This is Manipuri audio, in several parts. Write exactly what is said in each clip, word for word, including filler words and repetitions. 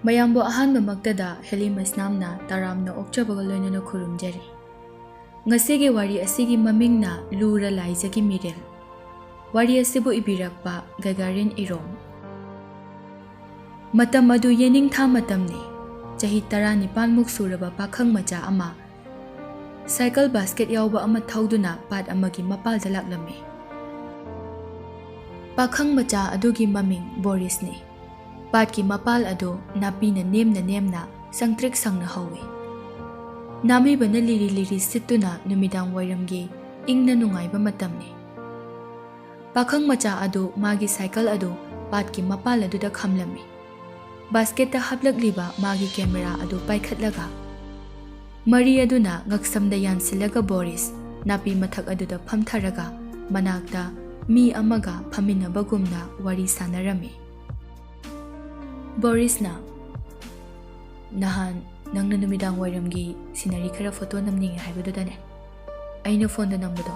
ꯃꯌꯥꯝꯕꯨ ꯑꯍꯥꯟꯕꯃꯛꯇꯗ ꯍꯦꯂꯤ ꯃꯩꯁꯅꯥꯝꯅ ꯇꯔꯥꯝꯅ ꯑꯣꯛꯆꯕꯒ ꯂꯣꯏꯅꯅ ꯈꯨꯔꯨꯝꯖꯔꯤ꯫ ꯉꯁꯤꯒꯤ ꯋꯥꯔꯤ ꯑꯁꯤꯒꯤ ꯃꯃꯤꯡꯅ ꯂꯨꯔ ꯂꯥꯏꯖꯒꯤ ꯃꯤꯔꯦꯜ꯫ ꯋꯥꯔꯤ ꯑꯁꯤꯕꯨ ꯏꯕꯤꯔꯛꯄ ꯒꯒꯥꯔꯤꯟ ꯏꯔꯣꯝ꯫ ꯃꯇꯝ ꯑꯗꯨ ꯌꯦꯅꯤꯡꯊꯥ ꯃꯇꯝꯅꯤ꯫ ꯆꯍꯤ ꯇꯔꯥꯅꯤꯄꯥꯟꯃꯨꯛ ꯁꯨꯔꯕ ꯄꯥꯈꯪ ꯃꯆꯥ ꯑꯃ ꯁꯥꯏꯀꯜ ꯕꯥꯁꯀꯦꯠ ꯌꯥꯎꯕ ꯑꯃ ꯊꯧꯗꯨꯅ ꯄꯥꯠ ꯑꯃꯒꯤ ꯃꯄꯥꯜꯗ ꯂꯥꯛꯂꯝꯃꯤ꯫ ꯄꯥꯈꯪ ꯃꯆꯥ ꯑꯗꯨꯒꯤ ꯃꯃꯤꯡ ꯕꯣꯔꯤꯁꯅꯤ꯫ ꯄꯥꯠꯀꯤ ꯃꯄꯥꯜ ꯑꯗꯨ ꯅꯥꯄꯤꯅ ꯅꯦꯝꯅ ꯅꯦꯝꯅ ꯁꯪꯇ꯭ꯔꯤꯛ ꯁꯪꯅ ꯍꯧꯏ꯫ ꯅꯥꯃꯤꯕꯅ ꯂꯤꯔꯤ ꯂꯤꯔꯤ ꯁꯤꯠꯇꯨꯅ ꯅꯨꯃꯤꯗꯥꯡ ꯋꯥꯏꯔꯝꯒꯤ ꯏꯪꯅ ꯅꯨꯡꯉꯥꯏꯕ ꯃꯇꯝꯅꯤ꯫ ꯄꯥꯈꯪ ꯃꯆꯥ ꯑꯗꯨ ꯃꯥꯒꯤ ꯁꯥꯏꯀꯜ ꯑꯗꯨ ꯄꯥꯠꯀꯤ ꯃꯄꯥꯜ ꯑꯗꯨꯗ ꯈꯝꯂꯝꯃꯤ꯫ ꯕꯥꯁꯀꯦꯠꯇ ꯍꯥꯞꯂꯛꯂꯤꯕ ꯃꯥꯒꯤ ꯀꯦꯃꯦꯔꯥ ꯑꯗꯨ ꯄꯥꯏꯈꯠꯂꯒ ꯃꯔꯤ ꯑꯗꯨꯅ ꯉꯛꯁꯝꯗ ꯌꯥꯟꯁꯤꯜꯂꯒ ꯕꯣꯔꯤꯁ ꯅꯥꯄꯤ ꯃꯊꯛ ꯑꯗꯨꯗ ꯐꯝꯊꯔꯒ ꯃꯅꯥꯛꯇ ꯃꯤ ꯑꯃꯒ ꯐꯝꯃꯤꯟꯅꯕꯒꯨꯝꯅ ꯋꯥꯔꯤ ꯁꯥꯟꯅꯔꯝꯃꯤ꯫ ꯕꯣꯔꯤꯁꯅ, "ꯅꯍꯥꯟ ꯅꯪꯅ ꯅꯨꯃꯤꯗꯥꯡ ꯋꯥꯏꯔꯝꯒꯤ ꯁꯤꯅꯔꯤ ꯈꯔ ꯐꯣꯇꯣ ꯅꯝꯅꯤꯡꯉꯦ ꯍꯥꯏꯕꯗꯨꯗꯅꯦ, ꯑꯩꯅ ꯐꯣꯟꯗ ꯅꯝꯕꯗꯣ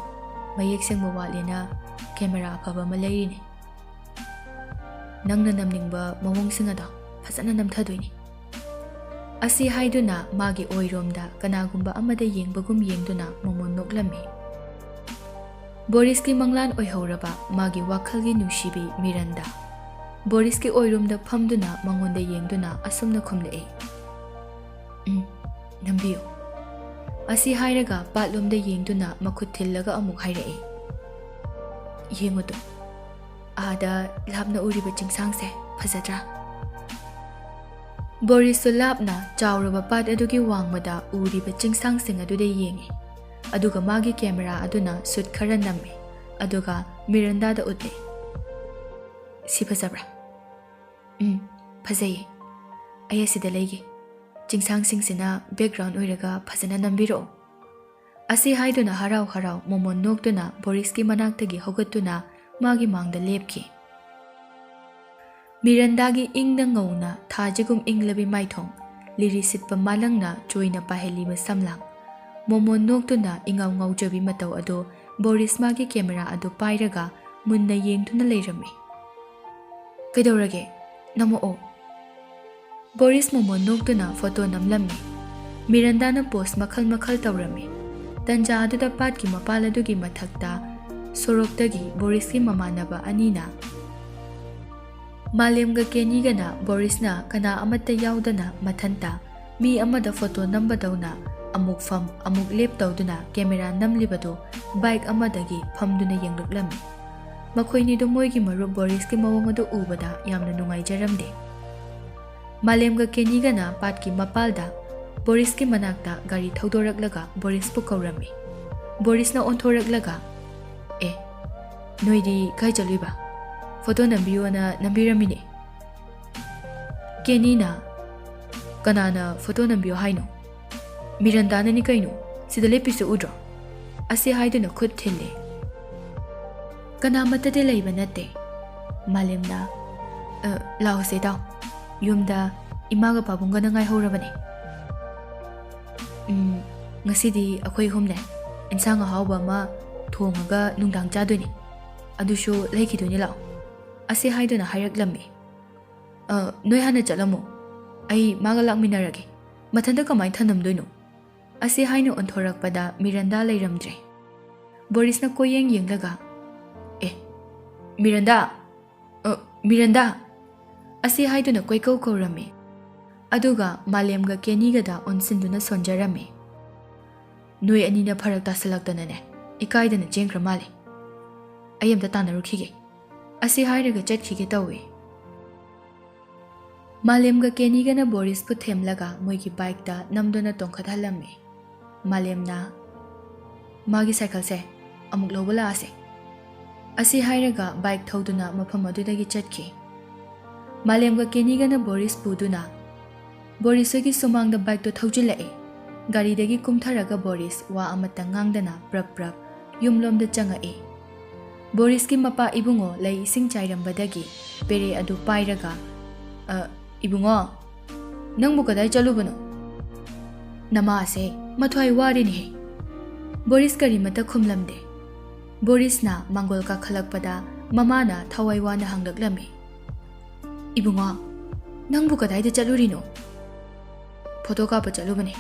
ꯃꯌꯦꯛ ꯁꯦꯡꯕ ꯋꯥꯠꯂꯦꯅ ꯀꯦꯃꯦꯔꯥ ꯑꯐꯕ ꯑꯃ ꯂꯩꯔꯤꯅꯦ꯫ ꯅꯪꯅ ꯅꯝꯅꯤꯡꯕ ꯃꯑꯣꯡꯁꯤꯡ ꯑꯗꯣ ꯐꯖꯅ ꯅꯝꯊꯗꯣꯏꯅꯤ"꯫ ꯑꯁꯤ ꯍꯥꯏꯗꯨꯅ ꯃꯥꯒꯤ ꯑꯣꯏꯔꯣꯝꯗ ꯀꯅꯥꯒꯨꯝꯕ ꯑꯃꯗ ꯌꯦꯡꯕꯒꯨꯝ ꯌꯦꯡꯗꯨꯅ ꯃꯣꯃꯣꯟ ꯅꯣꯛꯂꯝꯃꯤ꯫ ꯕꯣꯔꯤꯁꯀꯤ ꯃꯪꯂꯥꯟ ꯑꯣꯏꯍꯧꯔꯕ ꯃꯥꯒꯤ ꯋꯥꯈꯜꯒꯤ ꯅꯨꯡꯁꯤꯕꯤ ꯃꯤꯔꯟꯗꯥ ꯕꯣꯔꯤꯁꯀꯤ ꯑꯣꯏꯔꯣꯝꯗ ꯐꯝꯗꯨꯅ ꯃꯉꯣꯟꯗ ꯌꯦꯡꯗꯨꯅ ꯑꯁꯨꯝꯅ ꯈꯨꯝꯂꯛꯏ, "ꯎꯝ, ꯅꯝꯕꯤꯌꯨ"꯫ ꯑꯁꯤ ꯍꯥꯏꯔꯒ ꯄꯥꯠꯂꯣꯝꯗ ꯌꯦꯡꯗꯨꯅ ꯃꯈꯨꯠ ꯊꯤꯜꯂꯒ ꯑꯃꯨꯛ ꯍꯥꯏꯔꯛꯏ, "ꯌꯦꯡꯉꯨꯗꯣ, ꯑꯥꯗ ꯂꯥꯞꯅ ꯎꯔꯤꯕ ꯆꯤꯡꯁꯥꯡꯁꯦ ꯐꯖꯗ꯭ꯔꯥ?" ꯕꯣꯔꯤꯁꯁꯨ ꯂꯥꯞꯅ ꯆꯥꯎꯔꯕ ꯄꯥꯠ ꯑꯗꯨꯒꯤ ꯋꯥꯡꯃꯗ ꯎꯔꯤꯕ ꯆꯤꯡꯁꯥꯡꯁꯤꯡ ꯑꯗꯨꯗ ꯌꯦꯡꯉꯤ꯫ ꯑꯗꯨꯒ ꯃꯥꯒꯤ ꯀꯦꯃꯦꯔꯥ ꯑꯗꯨꯅ ꯁꯨꯠ ꯈꯔ ꯅꯝꯃꯤ꯫ ꯑꯗꯨꯒ ꯃꯤꯔꯟꯗꯥꯗ ꯎꯠꯂꯤ꯫ "ꯁꯤ ꯐꯖꯕ꯭ꯔꯥ?" "ꯎꯝ, ꯐꯖꯩꯌꯦ꯫ ꯑꯩ ꯑꯁꯤꯗ ꯂꯩꯒꯦ꯫ ꯆꯤꯡꯁꯥꯡꯁꯤꯡꯁꯤꯅ ꯕꯦꯛꯒ꯭ꯔꯥꯎꯟ ꯑꯣꯏꯔꯒ ꯐꯖꯅ ꯅꯝꯕꯤꯔꯛꯑꯣ"꯫ ꯑꯁꯤ ꯍꯥꯏꯗꯨꯅ ꯍꯔꯥꯎ ꯍꯔꯥꯎ ꯃꯣꯃꯣꯟ ꯅꯣꯛꯇꯨꯅ ꯕꯣꯔꯤꯁꯀꯤ ꯃꯅꯥꯛꯇꯒꯤ ꯍꯧꯒꯠꯇꯨꯅ ꯃꯥꯒꯤ ꯃꯥꯡꯗ ꯂꯦꯞꯈꯤ꯫ ꯃꯤꯔꯟꯗꯥꯒꯤ ꯏꯪꯅ ꯉꯧꯅ ꯊꯥꯖꯒꯨꯝ ꯏꯪꯂꯕꯤ ꯃꯥꯏꯊꯣꯡ, ꯂꯤꯔꯤ ꯁꯤꯠꯄ ꯃꯥꯂꯪꯅ ꯆꯣꯏꯅ ꯄꯥꯏꯍꯜꯂꯤꯕ ꯁꯝꯂꯥꯡ, ꯃꯣꯃꯣꯟ ꯅꯣꯛꯇꯨꯅ ꯏꯉꯥꯎ ꯉꯥꯎꯖꯕꯤ ꯃꯇꯧ ꯑꯗꯨ ꯕꯣꯔꯤꯁ ꯃꯥꯒꯤ ꯀꯦꯃꯦꯔꯥ ꯑꯗꯨ ꯄꯥꯏꯔꯒ ꯃꯨꯟꯅ ꯌꯦꯡꯗꯨꯅ ꯂꯩꯔꯝꯃꯤ꯫ "ꯀꯩꯗꯧꯔꯒꯦ? ꯅꯝꯃꯛꯑꯣ"꯫ ꯕꯣꯔꯤꯁ ꯃꯣꯃꯣꯟ ꯅꯣꯛꯇꯨꯅ ꯐꯣꯇꯣ ꯅꯝꯂꯝꯃꯤ꯫ ꯃꯤꯔꯟꯗꯥꯅ ꯄꯣꯁ ꯃꯈꯜ ꯃꯈꯜ ꯇꯧꯔꯝꯃꯤ꯫ ꯇꯟꯖꯥ ꯑꯗꯨꯗ ꯄꯥꯠꯀꯤ ꯃꯄꯥꯜ ꯑꯗꯨꯒꯤ ꯃꯊꯛꯇ ꯁꯣꯔꯣꯛꯇꯒꯤ ꯕꯣꯔꯤꯁꯀꯤ ꯃꯃꯥꯟꯅꯕ ꯑꯅꯤꯅ, ꯃꯥꯂꯦꯝꯒ ꯀꯦꯅꯤꯒꯅ ꯕꯣꯔꯤꯁꯅ ꯀꯅꯥ ꯑꯃꯠꯇ ꯌꯥꯎꯗꯅ ꯃꯊꯟꯇ ꯃꯤ ꯑꯃꯗ ꯐꯣꯇꯣ ꯅꯝꯕꯗꯧꯅ ꯑꯃꯨꯛ ꯐꯝ ꯑꯃꯨꯛ ꯂꯦꯞ ꯇꯧꯗꯨꯅ ꯀꯦꯃꯦꯔꯥ ꯅꯝꯂꯤꯕꯗꯨ ꯕꯥꯏꯛ ꯑꯃꯗꯒꯤ ꯐꯝꯗꯨꯅ ꯌꯦꯡꯂꯛꯂꯝꯃꯤ꯫ ꯃꯈꯣꯏꯅꯤꯗꯨ ꯃꯣꯏꯒꯤ ꯃꯔꯨꯞ ꯕꯣꯔꯤꯁꯀꯤ ꯃꯑꯣꯡ ꯑꯗꯨ ꯎꯕꯗ ꯌꯥꯝꯅ ꯅꯨꯡꯉꯥꯏꯖꯔꯝꯗꯦ꯫ ꯃꯥꯂꯦꯝꯒ ꯀꯦꯅꯤꯒꯅ ꯄꯥꯠꯀꯤ ꯃꯄꯥꯜꯗ ꯕꯣꯔꯤꯁꯀꯤ ꯃꯅꯥꯛꯇ ꯒꯥꯔꯤ ꯊꯧꯗꯣꯔꯛꯂꯒ ꯕꯣꯔꯤꯁꯄꯨ ꯀꯧꯔꯝꯃꯤ꯫ ꯕꯣꯔꯤꯁꯅ ꯑꯣꯟꯊꯣꯔꯛꯂꯒ, "ꯑꯦ, ꯅꯣꯏꯗꯤ ꯀꯥꯏ ꯆꯠꯂꯨꯏꯕ? ꯐꯣꯇꯣ ꯅꯝꯕꯤꯌꯣꯅ ꯅꯝꯕꯤꯔꯝꯃꯤꯅꯦ꯫" ꯀꯦꯅꯤꯅ, "ꯀꯅꯥꯅ ꯐꯣꯇꯣ ꯅꯝꯕꯤꯌꯣ ꯍꯥꯏꯅꯣ? ꯃꯤꯔꯟꯗꯥꯅꯅꯤ ꯀꯩꯅꯣ, ꯁꯤꯗ ꯂꯦꯞꯄꯤꯁꯦ ꯎꯗ꯭ꯔꯣ?" ꯑꯁꯤ ꯍꯥꯏꯗꯨꯅ ꯈꯨꯠ ꯊꯤꯜꯂꯦ꯫ "ꯀꯅꯥꯃꯠꯇꯗꯤ ꯂꯩꯕ ꯅꯠꯇꯦ꯫" ꯃꯥꯂꯦꯝꯅ, "ꯑ, ꯂꯥꯛꯑꯣꯁꯦ ꯇꯥꯎ, ꯌꯨꯝꯗ ꯏꯃꯥꯒ ꯄꯥꯕꯨꯡꯒꯅ ꯉꯥꯏꯍꯧꯔꯕꯅꯦ꯫" "ꯎꯝ, ꯉꯁꯤꯗꯤ ꯑꯩꯈꯣꯏ ꯑꯍꯨꯝꯅꯦ ꯏꯟꯁꯥꯡ ꯑꯍꯥꯎꯕ ꯑꯃ ꯊꯣꯡꯉꯒ ꯅꯨꯡꯗꯥꯡ ꯆꯥꯗꯣꯏꯅꯦ, ꯑꯗꯨꯁꯨ ꯂꯩꯈꯤꯗꯣꯏꯅꯦ ꯂꯥꯛꯑꯣ꯫" ꯑꯁꯤ ꯍꯥꯏꯗꯨꯅ ꯍꯥꯏꯔꯛꯂꯝꯃꯤ꯫ "ꯑ, ꯅꯣꯏ ꯍꯥꯟꯅ ꯆꯠꯂꯝꯃꯣ, ꯑꯩ ꯃꯥꯒ ꯂꯥꯛꯃꯤꯟꯅꯔꯒꯦ, ꯃꯊꯟꯇ ꯀꯃꯥꯏꯅ ꯊꯝꯂꯝꯗꯣꯏꯅꯣ?" ꯑꯁꯤ ꯍꯥꯏꯅ ꯑꯣꯟꯊꯣꯔꯛꯄꯗ ꯃꯤꯔꯟꯗꯥ ꯂꯩꯔꯝꯗ꯭ꯔꯦ꯫ ꯕꯣꯔꯤꯁꯅ ꯀꯣꯏꯌꯦꯡ ꯌꯦꯡꯂꯒ, "ꯑꯦ, ꯃꯤꯔꯟꯗꯥ! ꯑ, ꯃꯤꯔꯟꯗꯥ!" ꯑꯁꯤ ꯍꯥꯏꯗꯨꯅ ꯀꯣꯏꯀꯧ ꯀꯧꯔꯝꯃꯤ꯫ ꯑꯗꯨꯒ ꯃꯥꯂꯦꯝꯒ ꯀꯦꯅꯤꯒꯗ ꯑꯣꯟꯁꯤꯟꯗꯨꯅ ꯁꯣꯟꯖꯔꯝꯃꯤ꯫ "ꯅꯣꯏ ꯑꯅꯤꯅ ꯐꯔꯛ ꯇꯥꯁꯜꯂꯛꯇꯅꯅꯦ, ꯏꯀꯥꯏꯗꯅ ꯆꯦꯟꯈ꯭ꯔ ꯃꯥꯜꯂꯦ꯫ ꯑꯩ ꯑꯝꯇ ꯇꯥꯟꯅꯔꯨꯈꯤꯒꯦ꯫" ꯑꯁꯤ ꯍꯥꯏꯔꯒ ꯆꯠꯈꯤꯒꯦ ꯇꯧꯏ꯫ ꯃꯥꯂꯦꯝꯒ ꯀꯦꯅꯤꯒꯅ ꯕꯣꯔꯤꯁꯄꯨ ꯊꯦꯝꯂꯒ ꯃꯣꯏꯒꯤ ꯕꯥꯏꯛꯇ ꯅꯝꯗꯨꯅ ꯇꯣꯡꯈꯠꯍꯜꯂꯝꯃꯤ꯫ ꯃꯥꯂꯦꯝꯅ, "ꯃꯥꯒꯤ ꯁꯥꯏꯀꯜꯁꯦ ꯑꯃꯨꯛ ꯂꯧꯕ ꯂꯥꯛꯑꯁꯦ꯫" ꯑꯁꯤ ꯍꯥꯏꯔꯒ ꯕꯥꯏꯛ ꯊꯧꯗꯨꯅ ꯃꯐꯝ ꯑꯗꯨꯗꯒꯤ ꯆꯠꯈꯤ꯫ ꯃꯥꯂꯦꯝꯒ ꯀꯦꯅꯤꯒꯅ ꯕꯣꯔꯤꯁ ꯄꯨꯗꯨꯅ ꯕꯣꯔꯤꯁ ꯍꯣꯏꯒꯤ ꯁꯨꯃꯥꯡꯗ ꯕꯥꯏꯛꯇꯣ ꯊꯧꯖꯤꯜꯂꯛꯏ꯫ ꯒꯥꯔꯤꯗꯒꯤ ꯀꯨꯝꯊꯔꯒ ꯕꯣꯔꯤꯁ ꯋꯥ ꯑꯃꯠꯇ ꯉꯥꯡꯗꯅ ꯄ꯭ꯔꯞ ꯄ꯭ꯔꯞ ꯌꯨꯝꯂꯣꯝꯗ ꯆꯪꯉꯛꯏ꯫ ꯕꯣꯔꯤꯁꯀꯤ ꯃꯄꯥ ꯏꯕꯨꯡꯉꯣ ꯂꯩ ꯏꯁꯤꯡ ꯆꯥꯏꯔꯝꯕꯗꯒꯤ ꯄꯦꯔꯦ ꯑꯗꯨ ꯄꯥꯏꯔꯒ, "ꯑ, ꯏꯕꯨꯡꯉꯣ, ꯅꯪꯕꯨ ꯀꯗꯥꯏ ꯆꯠꯂꯨꯕꯅꯣ? ꯅꯃꯥꯁꯦ ꯃꯊ꯭ꯋꯥꯏ ꯋꯥꯔꯦꯅꯦꯍꯦ꯫" ꯕꯣꯔꯤꯁ ꯀꯔꯤꯃꯠꯇ ꯈꯨꯝꯂꯝꯗꯦ꯫ ꯕꯣꯔꯤꯁꯅ ꯃꯥꯡꯒꯣꯜ ꯀꯥꯈꯠꯂꯛꯄꯗ ꯃꯃꯥꯅ ꯊꯋꯥꯏ ꯋꯥꯅ ꯍꯪꯂꯛꯂꯝꯃꯤ, "ꯏꯕꯨꯡꯉꯣ, "ꯅꯪꯕꯨ ꯀꯗꯥꯏꯗ ꯆꯠꯂꯨꯔꯤꯅꯣ?" "ꯐꯣꯇꯣ ꯀꯥꯞꯄ ꯆꯠꯂꯨꯕꯅꯦ"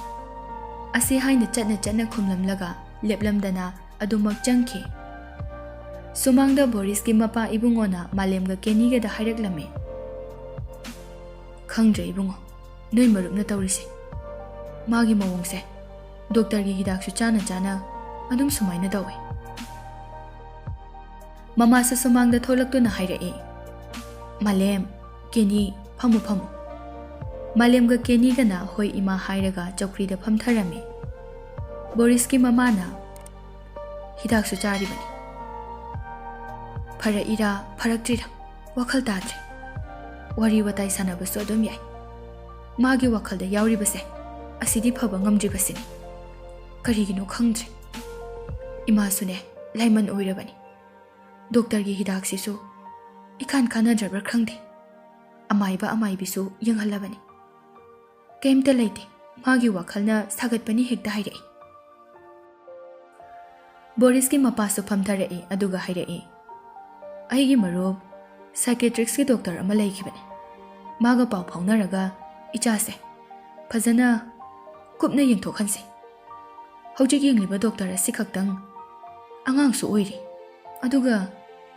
ꯑꯁꯤ ꯍꯥꯏꯅ ꯆꯠꯅ ꯆꯠꯅ ꯈꯨꯝꯂꯝꯂꯒ ꯂꯦꯞꯂꯝꯗꯅ ꯑꯗꯨꯃꯛ ꯆꯪꯈꯤ꯫ ꯁꯨꯃꯥꯡꯗ ꯕꯣꯔꯤꯁꯀꯤ ꯃꯄꯥ ꯏꯕꯨꯡꯉꯣꯅ ꯃꯥꯂꯦꯝꯒ ꯀꯦꯅꯤꯒꯗ ꯍꯥꯏꯔꯛꯂꯝꯃꯤ, "ꯈꯪꯗ꯭ꯔꯦ ꯏꯕꯨꯡꯉꯣ, ꯅꯣꯏ ꯃꯔꯨꯞꯅ ꯇꯧꯔꯤꯁꯦ꯫ ꯃꯥꯒꯤ ꯃꯑꯣꯡꯁꯦ ꯗꯣꯛꯇꯔꯒꯤ ꯍꯤꯗꯥꯛꯁꯨ ꯆꯥꯅ ꯆꯥꯅ ꯑꯗꯨꯝ ꯁꯨꯃꯥꯏꯅ ꯇꯧꯋꯦ꯫" ꯃꯃꯥꯁꯨ ꯁꯨꯃꯥꯡꯗ ꯊꯣꯛꯂꯛꯇꯨꯅ ꯍꯥꯏꯔꯛꯏ, "ꯃꯥꯂꯦꯝ, ꯀꯦꯅꯤ, ꯐꯝꯃꯨ, ꯐꯝꯃꯨ꯫" ꯃꯥꯂꯦꯝꯒ ꯀꯦꯅꯤꯒꯅ "ꯍꯣꯏ ꯏꯃꯥ" ꯍꯥꯏꯔꯒ ꯆꯧꯀ꯭ꯔꯤꯗ ꯐꯝꯊꯔꯝꯃꯤ꯫ ꯕꯣꯔꯤꯁꯀꯤ ꯃꯃꯥꯅ, "ꯍꯤꯗꯥꯛꯁꯨ ꯆꯥꯔꯤꯕꯅꯤ꯫ ꯐꯔꯛꯏꯔꯥ ꯐꯔꯛꯇ꯭ꯔꯤꯔꯥ ꯋꯥꯈꯜ ꯇꯥꯗ꯭ꯔꯦ꯫ ꯋꯥꯔꯤ ꯋꯥꯇꯥꯏ ꯁꯥꯟꯅꯕꯁꯨ ꯑꯗꯨꯝ ꯌꯥꯏ꯫ ꯃꯥꯒꯤ ꯋꯥꯈꯜꯗ ꯌꯥꯎꯔꯤꯕꯁꯦ ꯑꯁꯤꯗꯤ ꯐꯕ ꯉꯝꯗ꯭ꯔꯤꯕꯁꯤꯅꯤ꯫ ꯀꯔꯤꯒꯤꯅꯣ ꯈꯪꯗ꯭ꯔꯦ꯫ ꯏꯃꯥꯁꯨꯅꯦ ꯂꯥꯏꯃꯟ ꯑꯣꯏꯔꯕꯅꯤ꯫ ꯗꯣꯛꯇꯔꯒꯤ ꯍꯤꯗꯥꯛꯁꯤꯁꯨ ꯏꯀꯥꯟ ꯀꯥꯟꯅꯗ꯭ꯔꯕ꯭ꯔꯥ ꯈꯪꯗꯦ꯫ ꯑꯃꯥꯏꯕ ꯑꯃꯥꯏꯕꯤꯁꯨ ꯌꯦꯡꯍꯜꯂꯕꯅꯤ꯫ ꯀꯩꯝꯇ ꯂꯩꯇꯦ꯫ ꯃꯥꯒꯤ ꯋꯥꯈꯜꯅ ꯁꯥꯒꯠꯄꯅꯤ ꯍꯦꯛꯇ ꯍꯥꯏꯔꯛꯏ꯫" ꯕꯣꯔꯤꯁꯀꯤ ꯃꯄꯥꯁꯨ ꯐꯝꯊꯔꯛꯏ, ꯑꯗꯨꯒ ꯍꯥꯏꯔꯛꯏ, "ꯑꯩꯒꯤ ꯃꯔꯨꯞ ꯁꯥꯏꯀꯦꯇ꯭ꯔꯤꯛꯁꯀꯤ ꯗꯣꯛꯇꯔ ꯑꯃ ꯂꯩꯈꯤꯕꯅꯤ꯫ ꯃꯥꯒ ꯄꯥꯎ ꯐꯥꯎꯅꯔꯒ ꯏꯆꯥꯁꯦ ꯐꯖꯅ ꯀꯨꯞꯅ ꯌꯦꯡꯊꯣꯛꯍꯟꯁꯤ꯫ ꯍꯧꯖꯤꯛ ꯌꯦꯡꯂꯤꯕ ꯗꯣꯛꯇꯔ ꯑꯁꯤꯈꯛꯇꯪ ꯑꯉꯥꯡꯁꯨ ꯑꯣꯏꯔꯤ꯫ ꯑꯗꯨꯒ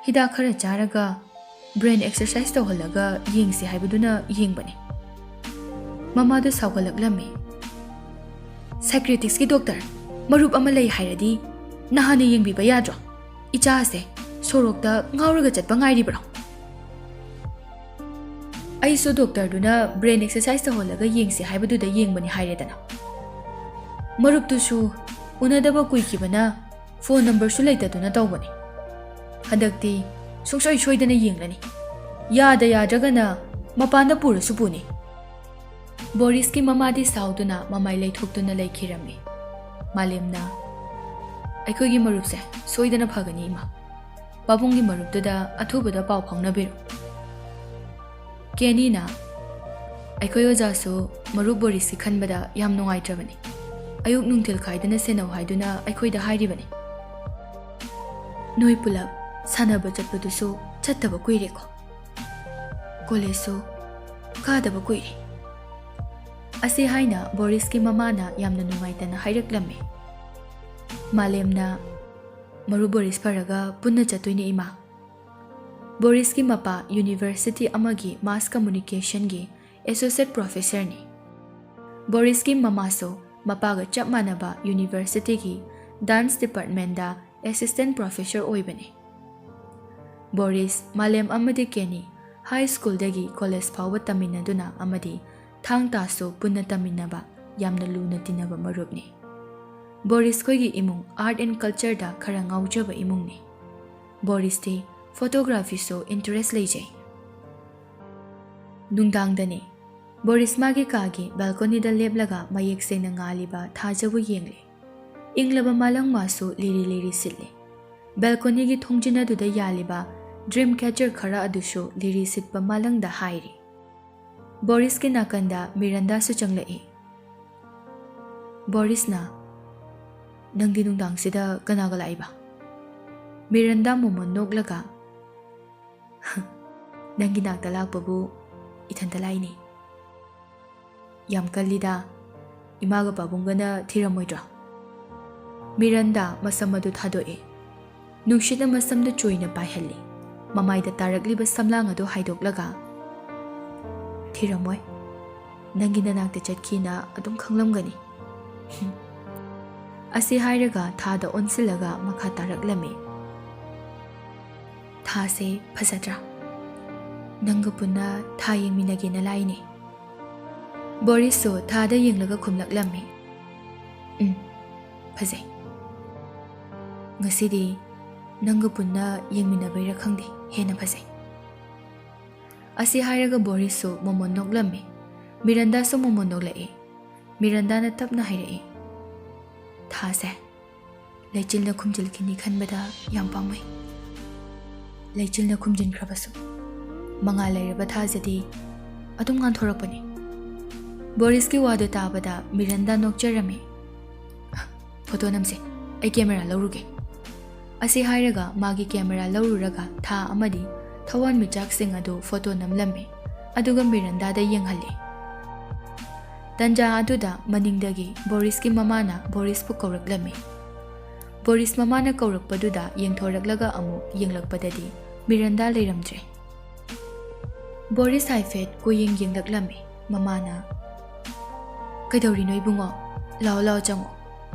ꯍꯤꯗꯥꯛ ꯈꯔ ꯆꯥꯔꯒ ꯕ꯭ꯔꯦꯟ ꯑꯦꯛꯁꯔꯁꯥꯏꯁ ꯇꯧꯍꯜꯂꯒ ꯌꯦꯡꯁꯤ ꯍꯥꯏꯕꯗꯨꯅ ꯌꯦꯡꯕꯅꯤ꯫" ꯃꯃꯥꯗꯨ ꯁꯥꯎꯒꯠꯂꯛꯂꯝꯃꯤ꯫ "ꯁꯥꯏꯀ꯭ꯔꯦꯇꯤꯛꯁꯀꯤ ꯗꯣꯛꯇꯔ ꯃꯔꯨꯞ ꯑꯃ ꯂꯩ ꯍꯥꯏꯔꯗꯤ ꯅꯍꯥꯟꯅ ꯌꯦꯡꯕꯤꯕ ꯌꯥꯗ꯭ꯔꯣ? ꯏꯆꯥꯁꯦ ꯁꯣꯔꯣꯛꯇ ꯉꯥꯎꯔꯒ ꯆꯠꯄ ꯉꯥꯏꯔꯤꯕ꯭ꯔꯣ?" "ꯑꯩꯁꯨ ꯗꯣꯛꯇꯔꯗꯨꯅ ꯕ꯭ꯔꯦꯟ ꯑꯦꯛꯁꯔꯁꯥꯏꯁ ꯇꯧꯍꯜꯂꯒ ꯌꯦꯡꯁꯤ ꯍꯥꯏꯕꯗꯨꯗ ꯌꯦꯡꯕꯅꯤ ꯍꯥꯏꯔꯦꯗꯅ꯫ ꯃꯔꯨꯞꯇꯨꯁꯨ ꯎꯅꯗꯕ ꯀꯨꯏꯈꯤꯕꯅ ꯐꯣꯟ ꯅꯝꯕꯔꯁꯨ ꯂꯩꯇꯗꯨꯅ ꯇꯧꯕꯅꯤ꯫ ꯍꯟꯗꯛꯇꯤ ꯁꯨꯡꯁꯣꯏ ꯁꯣꯏꯗꯅ ꯌꯦꯡꯂꯅꯤ꯫ ꯌꯥꯗ ꯌꯥꯗ꯭ꯔꯒꯅ ꯃꯄꯥꯟꯗ ꯄꯨꯔꯁꯨ ꯄꯨꯅꯤ꯫" ꯕꯣꯔꯤꯁꯀꯤ ꯃꯃꯥꯗꯤ ꯁꯥꯎꯗꯨꯅ ꯃꯃꯥꯏ ꯂꯩꯊꯣꯛꯇꯨꯅ ꯂꯩꯈꯤꯔꯝꯃꯤ꯫ ꯃꯥꯂꯦꯝꯅ, "ꯑꯩꯈꯣꯏꯒꯤ ꯃꯔꯨꯞꯁꯦ ꯁꯣꯏꯗꯅ ꯐꯒꯅꯤ ꯏꯃꯥ꯫ ꯄꯥꯕꯨꯡꯒꯤ ꯃꯔꯨꯞꯇꯨꯗ ꯑꯊꯨꯕꯗ ꯄꯥꯎ ꯐꯥꯎꯅꯕꯤꯔꯣ꯫" ꯀꯦꯅꯤꯅ, "ꯑꯩꯈꯣꯏ ꯑꯣꯖꯥꯁꯨ ꯃꯔꯨꯞ ꯕꯣꯔꯤꯁꯀꯤ ꯈꯟꯕꯗ ꯌꯥꯝ ꯅꯨꯡꯉꯥꯏꯇ꯭ꯔꯕꯅꯤ꯫ ꯑꯌꯨꯛ ꯅꯨꯡꯊꯤꯜ ꯈꯥꯏꯗꯅ ꯁꯦꯟꯅꯧ ꯍꯥꯏꯗꯨꯅ ꯑꯩꯈꯣꯏꯗ ꯍꯥꯏꯔꯤꯕꯅꯤ꯫ ꯅꯣꯏ ꯄꯨꯂꯞ ꯁꯥꯟꯅꯕ ꯆꯠꯄꯗꯨꯁꯨ ꯆꯠꯇꯕ ꯀꯨꯏꯔꯦꯀꯣ꯫ ꯀꯣꯂꯦꯖꯁꯨ ꯀꯥꯗꯕ ꯀꯨꯏꯔꯦ꯫ ꯑꯁꯤ ꯍꯥꯏꯅ ꯕꯣꯔꯤꯁꯀꯤ ꯃꯃꯥꯅ ꯌꯥꯝꯅ ꯅꯨꯡꯉꯥꯏꯇꯅ ꯍꯥꯏꯔꯛꯂꯝꯃꯤ꯫ ꯃꯥꯂꯦꯝꯅ, "ꯃꯔꯨꯞ ꯕꯣꯔꯤꯁ ꯐꯔꯒ ꯄꯨꯟꯅ ꯆꯠꯇꯣꯏꯅꯦ, ꯏꯃꯥ"꯫ ꯕꯣꯔꯤꯁꯀꯤ ꯃꯄꯥ ꯌꯨꯅꯤꯚꯔꯁꯤꯇꯤ ꯑꯃꯒꯤ ꯃꯥꯁ ꯀꯝꯃꯨꯅꯤꯀꯦꯁꯟꯒꯤ ꯑꯦꯁꯣꯁꯤꯌꯦꯠ ꯄ꯭ꯔꯣꯐꯦꯁꯔꯅꯤ꯫ ꯕꯣꯔꯤꯁꯀꯤ ꯃꯃꯥꯁꯨ ꯃꯄꯥꯒ ꯆꯞ ꯃꯥꯟꯅꯕ ꯌꯨꯅꯤꯚꯔꯁꯤꯇꯤꯒꯤ ꯗꯥꯟꯁ ꯗꯤꯄꯥꯔꯠꯃꯦꯟꯗ ꯑꯦꯁꯤꯁꯇꯦꯟ ꯄ꯭ꯔꯣꯐꯦꯁꯔ ꯑꯣꯏꯕꯅꯤ꯫ ꯕꯣꯔꯤꯁ, ꯃꯥꯂꯦꯝ ꯑꯃꯗꯤ ꯀꯦꯅꯤ ꯍꯥꯏ ꯁ꯭ꯀꯨꯜꯗꯒꯤ ꯀꯣꯂꯦꯖ ꯐꯥꯎꯕ ꯇꯝꯃꯤꯟꯅꯗꯨꯅ ꯑꯃꯗꯤ ꯊꯥꯡ ꯇꯥꯁꯨ ꯄꯨꯟꯅ ꯇꯝꯃꯤꯟꯅꯕ ꯌꯥꯝꯅ ꯂꯨꯅ ꯇꯤꯟꯅꯕ ꯃꯔꯨꯞꯅꯤ꯫ ꯕꯣꯔꯤꯁ ꯈꯣꯏꯒꯤ ꯏꯃꯨꯡ ꯑꯥꯔꯠ ꯑꯦꯟ ꯀꯜꯆꯔꯗ ꯈꯔ ꯉꯥꯎꯖꯕ ꯏꯃꯨꯡꯅꯤ꯫ ꯕꯣꯔꯤꯁꯇꯤ ꯐꯣꯇꯣꯒ꯭ꯔꯥꯐꯤꯁꯨ ꯏꯟꯇꯔꯦꯁ ꯂꯩꯖꯩ꯫ ꯅꯨꯡꯗꯥꯡꯗꯅꯤ꯫ ꯕꯣꯔꯤꯁ ꯃꯥꯒꯤ ꯀꯥꯒꯤ ꯕꯦꯜꯀꯣꯅꯤꯗ ꯂꯦꯞꯂꯒ ꯃꯌꯦꯛ ꯁꯦꯡꯅ ꯉꯥꯜꯂꯤꯕ ꯊꯥꯖꯕꯨ ꯌꯦꯡꯂꯤ꯫ ꯏꯪꯂꯕ ꯃꯥꯂꯪ ꯃꯥꯁꯨ ꯂꯤꯔꯤ ꯂꯤꯔꯤ ꯁꯤꯠꯂꯤ꯫ ꯕꯦꯜꯀꯣꯅꯤꯒꯤ ꯊꯣꯡꯖꯤꯟ ꯑꯗꯨꯗ ꯌꯥꯜꯂꯤꯕ ꯗ꯭ꯔꯤꯝ ꯀꯦꯆꯔ ꯈꯔ ꯑꯗꯨꯁꯨ ꯂꯤꯔꯤ ꯁꯤꯠꯄ ꯃꯥꯂꯪꯗ ꯍꯥꯏꯔꯤ꯫ ꯕꯣꯔꯤꯁꯀꯤ ꯅꯥꯀꯟꯗ ꯃꯤꯔꯟꯗꯥꯁꯨ ꯆꯪꯂꯛꯏ꯫ ꯕꯣꯔꯤꯁꯅ, "ꯅꯪꯗꯤ ꯅꯨꯡꯗꯥꯡꯁꯤꯗ ꯀꯅꯥꯒ ꯂꯥꯛꯏꯕ?" ꯃꯤꯔꯟꯗꯥ ꯃꯣꯃꯣꯟ ꯅꯣꯛꯂꯒ, "ꯅꯪꯒꯤ ꯅꯥꯛꯇ ꯂꯥꯛꯄꯕꯨ ꯏꯊꯟꯇ ꯂꯥꯛꯏꯅꯦ꯫ ꯌꯥꯝ ꯀꯜꯂꯤꯗ, ꯏꯃꯥꯒ ꯄꯥꯕꯨꯡꯒꯅ ꯊꯤꯔꯝꯃꯣꯏꯗ꯭ꯔꯣ?" ꯃꯤꯔꯟꯗꯥ ꯃꯁꯝ ꯑꯗꯨ ꯊꯥꯗꯣꯛꯏ꯫ ꯅꯨꯡꯁꯤꯠꯅ ꯃꯁꯝꯗꯨ ꯆꯣꯏꯅ ꯄꯥꯏꯍꯜꯂꯤ꯫ ꯃꯃꯥꯏꯗ ꯇꯥꯔꯛꯂꯤꯕ ꯁꯝꯂꯥꯡ ꯑꯗꯨ ꯍꯥꯏꯗꯣꯛꯂꯒ, "ꯊꯤꯔꯝꯃꯣꯏ꯫ ꯅꯪꯒꯤ ꯅꯅꯥꯛꯇ ꯆꯠꯈꯤꯅ ꯑꯗꯨꯝ ꯈꯪꯂꯝꯒꯅꯤ"꯫ ꯑꯁꯤ ꯍꯥꯏꯔꯒ ꯊꯥꯗ ꯑꯣꯟꯁꯤꯜꯂꯒ ꯃꯈꯥ ꯇꯥꯔꯛꯂꯝꯃꯤ꯫ "ꯊꯥꯁꯦ ꯐꯖꯗ꯭ꯔꯥ? ꯅꯪꯒ ꯄꯨꯟꯅ ꯊꯥ ꯌꯦꯡꯃꯤꯟꯅꯒꯦꯅ ꯂꯥꯛꯏꯅꯦ"꯫ ꯕꯣꯔꯤꯁꯁꯨ ꯊꯥꯗ ꯌꯦꯡꯂꯒ ꯈꯨꯝꯂꯛꯂꯝꯃꯤ꯫ "ꯎꯝ, ꯐꯖꯩ꯫ ꯉꯁꯤꯗꯤ ꯅꯪꯒ ꯄꯨꯟꯅ ꯌꯦꯡꯃꯤꯟꯅꯕꯩꯔꯥ ꯈꯪꯗꯦ, ꯍꯦꯟꯅ ꯐꯖꯩ"꯫ ꯑꯁꯤ ꯍꯥꯏꯔꯒ ꯕꯣꯔꯤꯁꯁꯨ ꯃꯣꯃꯣꯟ ꯅꯣꯛꯂꯝꯃꯤ꯫ ꯃꯤꯔꯟꯗꯥꯁꯨ ꯃꯣꯃꯣꯟ ꯅꯣꯛꯂꯛꯏ꯫ ꯃꯤꯔꯟꯗꯥꯅ ꯇꯞꯅ ꯍꯥꯏꯔꯛꯏ, "ꯊꯥꯁꯦ ꯂꯩꯆꯤꯜꯅ ꯈꯨꯝꯖꯤꯜꯈꯤꯅꯤ ꯈꯟꯕꯗ ꯌꯥꯝ ꯄꯥꯝꯃꯨꯏ꯫ ꯂꯩꯆꯤꯜꯅ ꯈꯨꯝꯖꯤꯟꯈ꯭ꯔꯕꯁꯨ ꯃꯉꯥꯜ ꯂꯩꯔꯕ ꯊꯥꯁꯤꯗꯤ ꯑꯗꯨꯝ ꯉꯥꯟꯊꯣꯔꯛꯄꯅꯤ"꯫ ꯕꯣꯔꯤꯁꯀꯤ ꯋꯥꯗꯨ ꯇꯥꯕꯗ ꯃꯤꯔꯟꯗꯥ ꯅꯣꯛꯆꯔꯝꯃꯤ꯫ "ꯐꯣꯇꯣ ꯅꯝꯁꯦ, ꯑꯩ ꯀꯦꯃꯦꯔꯥ ꯂꯧꯔꯨꯒꯦ"꯫ ꯑꯁꯤ ꯍꯥꯏꯔꯒ ꯃꯥꯒꯤ ꯀꯦꯃꯦꯔꯥ ꯂꯧꯔꯨꯔꯒ ꯊꯥ ꯑꯃꯗꯤ ꯊꯋꯥꯟꯃꯤꯆꯥꯛꯁꯤꯡ ꯑꯗꯨ ꯐꯣꯇꯣ ꯅꯝꯂꯝꯃꯤ꯫ ꯑꯗꯨꯒ ꯃꯤꯔꯟꯗꯥꯗ ꯌꯦꯡꯍꯜꯂꯤ꯫ ꯇꯟꯖꯥ ꯑꯗꯨꯗ ꯃꯅꯤꯡꯗꯒꯤ ꯕꯣꯔꯤꯁꯀꯤ ꯃꯃꯥꯅ ꯕꯣꯔꯤꯁꯄꯨ ꯀꯧꯔꯛꯂꯝꯃꯤ꯫ ꯕꯣꯔꯤꯁ ꯃꯃꯥꯅ ꯀꯧꯔꯛꯄꯗꯨꯗ ꯌꯦꯡꯊꯣꯔꯛꯂꯒ ꯑꯃꯨꯛ ꯌꯦꯡꯂꯛꯄꯗꯗꯤ ꯃꯤꯔꯟꯗꯥ ꯂꯩꯔꯝꯗ꯭ꯔꯦ꯫ ꯕꯣꯔꯤꯁ ꯍꯥꯏꯐꯦꯠ ꯀꯣꯏꯌꯦꯡ ꯌꯦꯡꯂꯛꯂꯝꯃꯤ꯫ ꯃꯃꯥꯅ, "ꯀꯩꯗꯧꯔꯤꯅꯣ ꯏꯕꯨꯡꯉꯣ? ꯂꯥꯛꯑꯣ, ꯂꯥꯛꯑꯣ, ꯆꯪꯉꯣ꯫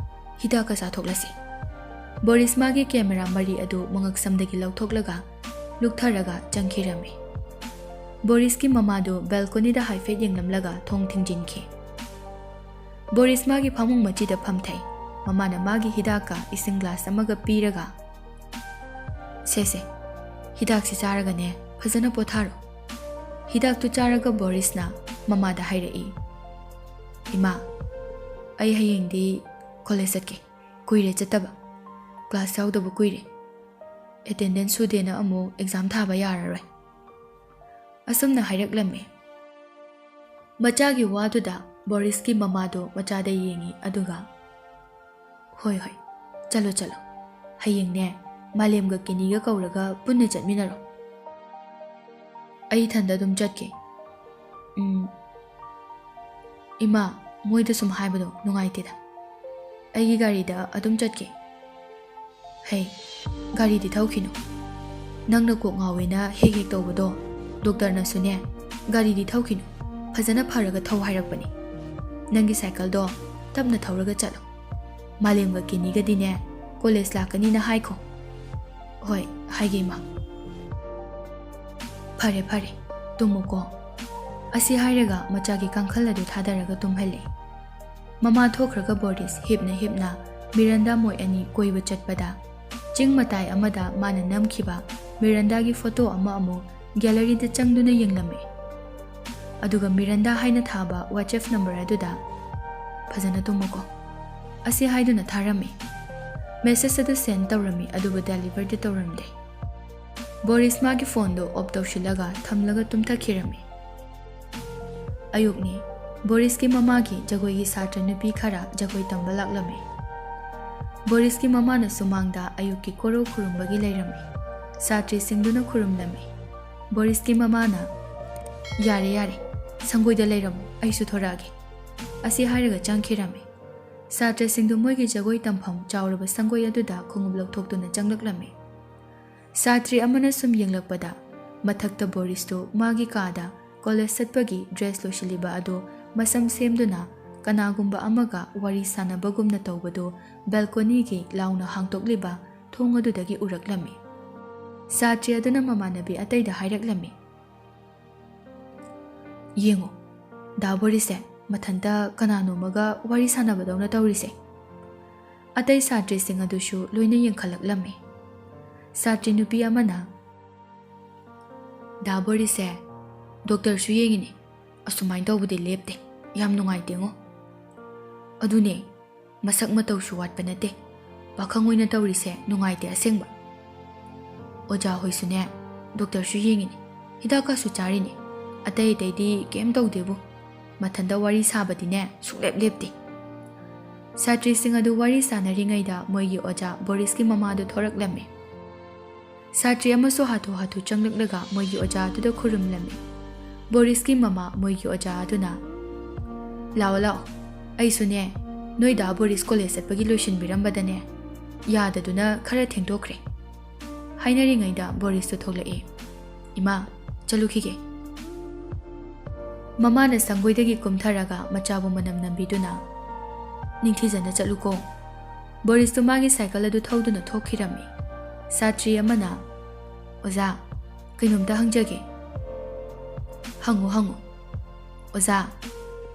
ꯍꯤꯗꯥꯛꯀ ꯆꯥꯊꯣꯛꯂꯁꯤ꯫" ꯕꯣꯔꯤꯁ ꯃꯥꯒꯤ ꯀꯦꯃꯦꯔꯥ ꯃꯔꯤ ꯑꯗꯨ ꯃꯉꯛꯁꯝꯗꯒꯤ ꯂꯧꯊꯣꯛꯂꯒ ꯂꯨꯛꯊꯔꯒ ꯆꯪꯈꯤꯔꯝꯃꯤ꯫ ꯕꯣꯔꯤꯁꯀꯤ ꯃꯃꯥꯗꯨ ꯕꯦꯜꯀꯣꯅꯤꯗ ꯍꯥꯏꯐꯦꯠ ꯌꯦꯡꯂꯝꯂꯒ ꯊꯣꯡ ꯊꯤꯡꯖꯤꯟꯈꯤ꯫ ꯕꯣꯔꯤꯁ ꯃꯥꯒꯤ ꯐꯃꯨꯡ ꯃꯆꯤꯗ ꯐꯝꯊꯩ꯫ ꯃꯃꯥꯅ ꯃꯥꯒꯤ ꯍꯤꯗꯥꯛꯀ ꯏꯁꯤꯡ ꯒ꯭ꯂꯥꯁ ꯑꯃꯒ ꯄꯤꯔꯒ, "ꯁꯦ, ꯁꯦ, ꯍꯤꯗꯥꯛꯁꯤ ꯆꯥꯔꯒꯅꯦ ꯐꯖꯅ ꯄꯣꯊꯥꯔꯣ꯫" ꯍꯤꯗꯥꯛꯇꯨ ꯆꯥꯔꯒ ꯕꯣꯔꯤꯁꯅ ꯃꯃꯥꯗ ꯍꯥꯏꯔꯛꯏ, "ꯏꯃꯥ, ꯑꯩ ꯍꯌꯦꯡꯗꯤ ꯀꯣꯂꯦꯖ ꯆꯠꯀꯦ꯫ ꯀꯨꯏꯔꯦ ꯆꯠꯇꯕ꯫ ꯀ꯭ꯂꯥꯁ ꯌꯥꯎꯗꯕ ꯀꯨꯏꯔꯦ꯫ ꯑꯦꯇꯦꯟꯗꯦꯟꯁ ꯁꯨꯗꯦꯅ ꯑꯃꯨꯛ ꯑꯦꯛꯖꯥꯝ ꯊꯥꯕ ꯌꯥꯔꯔꯣꯏ꯫" ꯑꯁꯨꯝꯅ ꯍꯥꯏꯔꯛꯂꯝꯃꯤ꯫ ꯃꯆꯥꯒꯤ ꯋꯥꯗꯨꯗ ꯕꯣꯔꯤꯁꯀꯤ ꯃꯃꯥꯗꯣ ꯃꯆꯥꯗ ꯌꯦꯡꯉꯤ, ꯑꯗꯨꯒ, "ꯍꯣꯏ, ꯍꯣꯏ, ꯆꯠꯂꯣ, ꯆꯠꯂꯣ꯫ ꯍꯌꯦꯡꯅꯦ ꯃꯥꯂꯦꯝꯒ ꯀꯦꯅꯤꯒ ꯀꯧꯔꯒ ꯄꯨꯟꯅ ꯆꯠꯃꯤꯟꯅꯔꯣ꯫ ꯑꯩ ꯏꯊꯟꯗ ꯑꯗꯨꯝ ꯆꯠꯀꯦ꯫" "ꯎꯝ, ꯏꯃꯥ, ꯃꯣꯏꯗ ꯁꯨꯝ ꯍꯥꯏꯕꯗꯣ ꯅꯨꯡꯉꯥꯏꯇꯦꯗ꯫ ꯑꯩꯒꯤ ꯒꯥꯔꯤꯗ ꯑꯗꯨꯝ ꯆꯠꯀꯦ꯫" "ꯍꯩ, ꯒꯥꯔꯤꯗꯤ ꯊꯧꯈꯤꯅꯨ꯫ ꯅꯪꯅ ꯀꯣꯛ ꯉꯥꯎꯋꯦꯅ ꯍꯦꯛ ꯍꯦꯛ ꯇꯧꯕꯗꯣ, ꯗꯣꯛꯇꯔꯅꯁꯨꯅꯦ ꯒꯥꯔꯤꯗꯤ ꯊꯧꯈꯤꯅꯨ, ꯐꯖꯅ ꯐꯔꯒ ꯊꯧ ꯍꯥꯏꯔꯛꯄꯅꯤ꯫ ꯅꯪꯒꯤ ꯁꯥꯏꯀꯜꯗꯣ ꯇꯞꯅ ꯊꯧꯔꯒ ꯆꯠꯂꯣ꯫ ꯃꯥꯂꯦꯝꯒ ꯀꯦꯅꯤꯒꯗꯤꯅꯦ ꯀꯣꯂꯦꯖ ꯂꯥꯛꯀꯅꯤꯅ ꯍꯥꯏꯈꯣ꯫" "ꯍꯣꯏ, ꯍꯥꯏꯒꯦ, ꯏꯃꯥ꯫" "ꯐꯔꯦ, ꯐꯔꯦ, ꯇꯨꯝꯃꯨꯀꯣ꯫" ꯑꯁꯤ ꯍꯥꯏꯔꯒ ꯃꯆꯥꯒꯤ ꯀꯥꯡꯈꯜ ꯑꯗꯨ ꯊꯥꯗꯔꯒ ꯇꯨꯝꯍꯜꯂꯦ꯫ ꯃꯃꯥ ꯊꯣꯛꯈ꯭ꯔꯒ ꯕꯣꯔꯤꯁ ꯍꯤꯞꯅ ꯍꯤꯞꯅ ꯃꯤꯔꯟꯗꯥ ꯃꯣꯏ ꯑꯅꯤ ꯀꯣꯏꯕ ꯆꯠꯄꯗ, ꯆꯤꯡ ꯃꯇꯥꯏ ꯑꯃꯗ ꯃꯥꯅ ꯅꯝꯈꯤꯕ ꯃꯤꯔꯟꯗꯥꯒꯤ ꯐꯣꯇꯣ ꯑꯃ ꯑꯃꯨꯛ ꯒꯦꯂꯔꯤꯗ ꯆꯪꯗꯨꯅ ꯌꯦꯡꯂꯝꯃꯤ꯫ ꯑꯗꯨꯒ ꯃꯤꯔꯟꯗꯥ ꯍꯥꯏꯅ ꯊꯥꯕ WhatsApp ꯅꯝꯕꯔ ꯑꯗꯨꯗ, "ꯐꯖꯅ ꯇꯨꯝꯃꯨꯀꯣ" ꯑꯁꯤ ꯍꯥꯏꯗꯨꯅ ꯊꯥꯔꯝꯃꯤ꯫ ꯃꯦꯁꯦꯖ ꯑꯗꯨ ꯁꯦꯟ ꯇꯧꯔꯝꯃꯤ, ꯑꯗꯨꯕꯨ ꯗꯦꯂꯤꯚꯔꯗꯤ ꯇꯧꯔꯝꯗꯦ꯫ ꯕꯣꯔꯤꯁ ꯃꯥꯒꯤ ꯐꯣꯟꯗꯨ ꯑꯣꯐ ꯇꯧꯁꯤꯜꯂꯒ ꯊꯝꯂꯒ ꯇꯨꯝꯊꯈꯤꯔꯝꯃꯤ꯫ ꯑꯌꯨꯛꯅꯤ꯫ ꯕꯣꯔꯤꯁꯀꯤ ꯃꯃꯥꯒꯤ ꯖꯒꯣꯏꯒꯤ ꯁꯥꯇ꯭ꯔ ꯅꯨꯄꯤ ꯈꯔ ꯖꯒꯣꯏ ꯇꯝꯕ ꯂꯥꯛꯂꯝꯃꯤ꯫ ꯕꯣꯔꯤꯁꯀꯤ ꯃꯃꯥꯅ ꯁꯨꯃꯥꯡꯗ ꯑꯌꯨꯛꯀꯤ ꯀꯣꯔꯧ ꯈꯨꯔꯨꯝꯕꯒꯤ ꯂꯩꯔꯝꯃꯤ꯫ ꯁꯥꯇ꯭ꯔꯤꯁꯤꯡꯗꯨꯅ ꯈꯨꯔꯨꯝꯂꯝꯃꯤ꯫ ꯕꯣꯔꯤꯁꯀꯤ ꯃꯃꯥꯅ, "ꯌꯥꯔꯦ, ꯌꯥꯔꯦ, ꯁꯪꯒꯣꯏꯗ ꯂꯩꯔꯝꯃꯨ, ꯑꯩꯁꯨ ꯊꯣꯔꯛꯑꯒꯦ"꯫ ꯑꯁꯤ ꯍꯥꯏꯔꯒ ꯆꯪꯈꯤꯔꯝꯃꯤ꯫ ꯁꯥꯇ꯭ꯔꯁꯤꯡꯗꯨ ꯃꯣꯏꯒꯤ ꯖꯒꯣꯏ ꯇꯝꯐꯝ ꯆꯥꯎꯔꯕ ꯁꯪꯒꯣꯏ ꯑꯗꯨꯗ ꯈꯣꯡꯎꯞ ꯂꯧꯊꯣꯛꯇꯨꯅ ꯆꯪꯂꯛꯂꯝꯃꯤ꯫ ꯁꯥꯇ꯭ꯔꯤ ꯑꯃꯅ ꯁꯨꯝ ꯌꯦꯡꯂꯛꯄꯗ, ꯃꯊꯛꯇ ꯕꯣꯔꯤꯁꯇꯨ ꯃꯥꯒꯤ ꯀꯥꯗ ꯀꯣꯂꯦꯖ ꯆꯠꯄꯒꯤ ꯗ꯭ꯔꯦꯁ ꯂꯣꯏꯁꯤꯜꯂꯤꯕ ꯑꯗꯨ ꯃꯁꯝ ꯁꯦꯝꯗꯨꯅ ꯀꯅꯥꯒꯨꯝꯕ ꯑꯃꯒ ꯋꯥꯔꯤ ꯁꯥꯟꯅꯕꯒꯨꯝꯅ ꯇꯧꯕꯗꯨ ꯕꯦꯜꯀꯣꯅꯤꯒꯤ ꯂꯥꯎꯅ ꯍꯥꯡꯗꯣꯛꯂꯤꯕ ꯊꯣꯡ ꯑꯗꯨꯗꯒꯤ ꯎꯔꯛꯂꯝꯃꯤ꯫ ꯁꯥꯇ꯭ꯔꯤ ꯑꯗꯨꯅ ꯃꯃꯥꯟꯅꯕꯤ ꯑꯇꯩꯗ ꯍꯥꯏꯔꯛꯂꯝꯃꯤ, "ꯌꯦꯡꯉꯣ, ꯗꯥ ꯕꯣꯔꯤꯁꯁꯦ ꯃꯊꯟꯇ ꯀꯅꯥꯅꯣꯝꯃꯒ ꯋꯥꯔꯤ ꯁꯥꯟꯅꯕꯗꯧꯅ ꯇꯧꯔꯤꯁꯦ"꯫ ꯑꯇꯩ ꯁꯥꯇ꯭ꯔꯤꯁꯤꯡ ꯑꯗꯨꯁꯨ ꯂꯣꯏꯅ ꯌꯦꯡꯈꯠꯂꯛꯂꯝꯃꯤ꯫ ꯁꯥꯇ꯭ꯔꯤ ꯅꯨꯄꯤ ꯑꯃꯅ, "ꯗꯥ ꯕꯣꯔꯤꯁꯁꯦ ꯗꯣꯛꯇꯔꯁꯨ ꯌꯦꯡꯉꯤꯅꯦ, ꯑꯁꯨꯃꯥꯏꯅ ꯇꯧꯕꯗꯤ ꯂꯦꯞꯇꯦ, ꯌꯥꯝ ꯅꯨꯡꯉꯥꯏꯇꯦꯉꯣ"꯫ "ꯑꯗꯨꯅꯦ, ꯃꯁꯛ ꯃꯇꯧꯁꯨ ꯋꯥꯠꯄ ꯅꯠꯇꯦ, ꯄꯥꯈꯪ ꯑꯣꯏꯅ ꯇꯧꯔꯤꯁꯦ ꯅꯨꯡꯉꯥꯏꯇꯦ ꯑꯁꯦꯡꯕ꯫ ꯑꯣꯖꯥ ꯍꯣꯏꯁꯨꯅꯦ, ꯗꯣꯛꯇꯔꯁꯨ ꯌꯦꯡꯉꯤꯅꯦ, ꯍꯤꯗꯥꯛꯀꯁꯨ ꯆꯥꯔꯤꯅꯦ, ꯑꯇꯩ ꯑꯇꯩꯗꯤ ꯀꯩꯝ ꯇꯧꯗꯦꯕꯨ, ꯃꯊꯟꯇ ꯋꯥꯔꯤ ꯁꯥꯕꯗꯤꯅꯦ ꯁꯨꯡꯂꯦꯞ ꯂꯦꯞꯇꯦ"꯫ ꯁꯥꯇ꯭ꯔꯤꯁꯤꯡ ꯑꯗꯨ ꯋꯥꯔꯤ ꯁꯥꯟꯅꯔꯤꯉꯩꯗ ꯃꯣꯏꯒꯤ ꯑꯣꯖꯥ ꯕꯣꯔꯤꯁꯀꯤ ꯃꯃꯥꯗꯨ ꯊꯣꯔꯛꯂꯝꯃꯤ꯫ ꯁꯥꯇ꯭ꯔꯤ ꯑꯃꯁꯨ ꯍꯥꯊꯨ ꯍꯥꯊꯨ ꯆꯪꯂꯛꯂꯒ ꯃꯣꯏꯒꯤ ꯑꯣꯖꯥ ꯑꯗꯨꯗ ꯈꯨꯔꯨꯝꯂꯝꯃꯤ꯫ ꯕꯣꯔꯤꯁꯀꯤ ꯃꯃꯥ ꯃꯣꯏꯒꯤ ꯑꯣꯖꯥ ꯑꯗꯨꯅ, "ꯂꯥꯛꯑꯣ, ꯂꯥꯛꯑꯣ, ꯑꯩꯁꯨꯅꯦ ꯅꯣꯏ ꯗꯥ ꯕꯣꯔꯤꯁ ꯀꯣꯂꯦꯖ ꯆꯠꯄꯒꯤ ꯂꯣꯏꯁꯤꯟꯕꯤꯔꯝꯕꯗꯅꯦ ꯌꯥꯗꯗꯨꯅ ꯈꯔ ꯊꯦꯡꯗꯣꯛꯈ꯭ꯔꯦ"꯫ ꯍꯥꯏꯅꯔꯤꯉꯩꯗ ꯕꯣꯔꯤꯁꯇꯨ ꯊꯣꯛꯂꯛꯏ꯫ "ꯏꯃꯥ, ꯆꯠꯂꯨꯈꯤꯒꯦ"꯫ ꯃꯃꯥꯅ ꯁꯪꯒꯣꯏꯗꯒꯤ ꯀꯨꯝꯊꯔꯒ ꯃꯆꯥꯕꯨ ꯃꯅꯝ ꯅꯝꯕꯤꯗꯨꯅ, "ꯅꯤꯡꯊꯤꯖꯅ ꯆꯠꯂꯨꯀꯣ"꯫ ꯕꯣꯔꯤꯁꯇꯨ ꯃꯥꯒꯤ ꯁꯥꯏꯀꯜ ꯑꯗꯨ ꯊꯧꯗꯨꯅ ꯊꯣꯛꯈꯤꯔꯝꯃꯤ꯫ ꯁꯥꯇ꯭ꯔꯤ ꯑꯃꯅ, "ꯑꯣꯖꯥ, ꯀꯩꯅꯣꯝꯇ ꯍꯪꯖꯒꯦ"꯫ "ꯍꯪꯉꯨ, ꯍꯪꯉꯨ"꯫ "ꯑꯣꯖꯥ,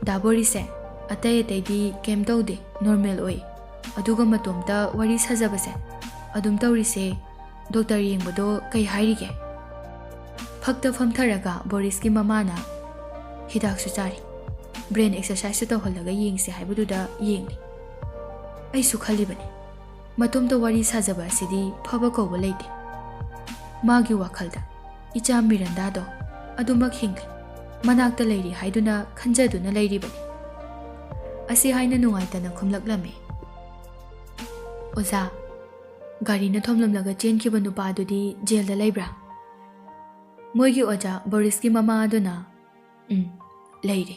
ꯗꯥ ꯕꯣꯔꯤꯁꯁꯦ ꯑꯇꯩ ꯑꯇꯩꯗꯤ ꯀꯩꯝ ꯇꯧꯗꯦ, ꯅꯣꯔꯃꯦꯜ ꯑꯣꯏ, ꯑꯗꯨꯒ ꯃꯇꯣꯝꯇ ꯋꯥꯔꯤ ꯁꯥꯖꯕꯁꯦ ꯑꯗꯨꯝ ꯇꯧꯔꯤꯁꯦ, ꯗꯣꯛꯇꯔ ꯌꯦꯡꯕꯗꯣ ꯀꯩ ꯍꯥꯏꯔꯤꯒꯦ?" ꯐꯛꯇ ꯐꯝꯊꯔꯒ ꯕꯣꯔꯤꯁꯀꯤ ꯃꯃꯥꯅ, "ꯍꯤꯗꯥꯛꯁꯨ ꯆꯥꯔꯤ, ꯕ꯭ꯔꯦꯟ ꯑꯦꯛꯁꯔꯁꯥꯏꯖꯁꯨ ꯇꯧꯍꯜꯂꯒ ꯌꯦꯡꯁꯦ ꯍꯥꯏꯕꯗꯨꯗ ꯌꯦꯡꯂꯤ꯫ ꯑꯩꯁꯨ ꯈꯜꯂꯤꯕꯅꯤ, ꯃꯇꯣꯝꯇ ꯋꯥꯔꯤ ꯁꯥꯖꯕ ꯑꯁꯤꯗꯤ ꯐꯕ ꯀꯧꯕ ꯂꯩꯇꯦ꯫ ꯃꯥꯒꯤ ꯋꯥꯈꯜꯗ ꯏꯆꯥ ꯃꯤꯔꯟꯗꯥꯗꯣ ꯑꯗꯨꯃꯛ ꯍꯤꯡꯂꯤ, ꯃꯅꯥꯛꯇ ꯂꯩꯔꯤ ꯍꯥꯏꯗꯨꯅ ꯈꯟꯖꯗꯨꯅ ꯂꯩꯔꯤꯕꯅꯤ"꯫ ꯑꯁꯤ ꯍꯥꯏꯅ ꯅꯨꯡꯉꯥꯏꯇꯅ ꯈꯨꯝꯂꯛꯂꯝꯃꯤ꯫ "ꯑꯣꯖꯥ, ꯒꯥꯔꯤꯅ ꯊꯣꯝꯂꯝꯂꯒ ꯆꯦꯟꯈꯤꯕ ꯅꯨꯄꯥꯗꯨꯗꯤ ꯖꯦꯜꯗ ꯂꯩꯕ꯭ꯔꯥ?" ꯃꯣꯏꯒꯤ ꯑꯣꯖꯥ ꯕꯣꯔꯤꯁꯀꯤ ꯃꯃꯥ ꯑꯗꯨꯅ, "ꯎꯝ, ꯂꯩꯔꯤ꯫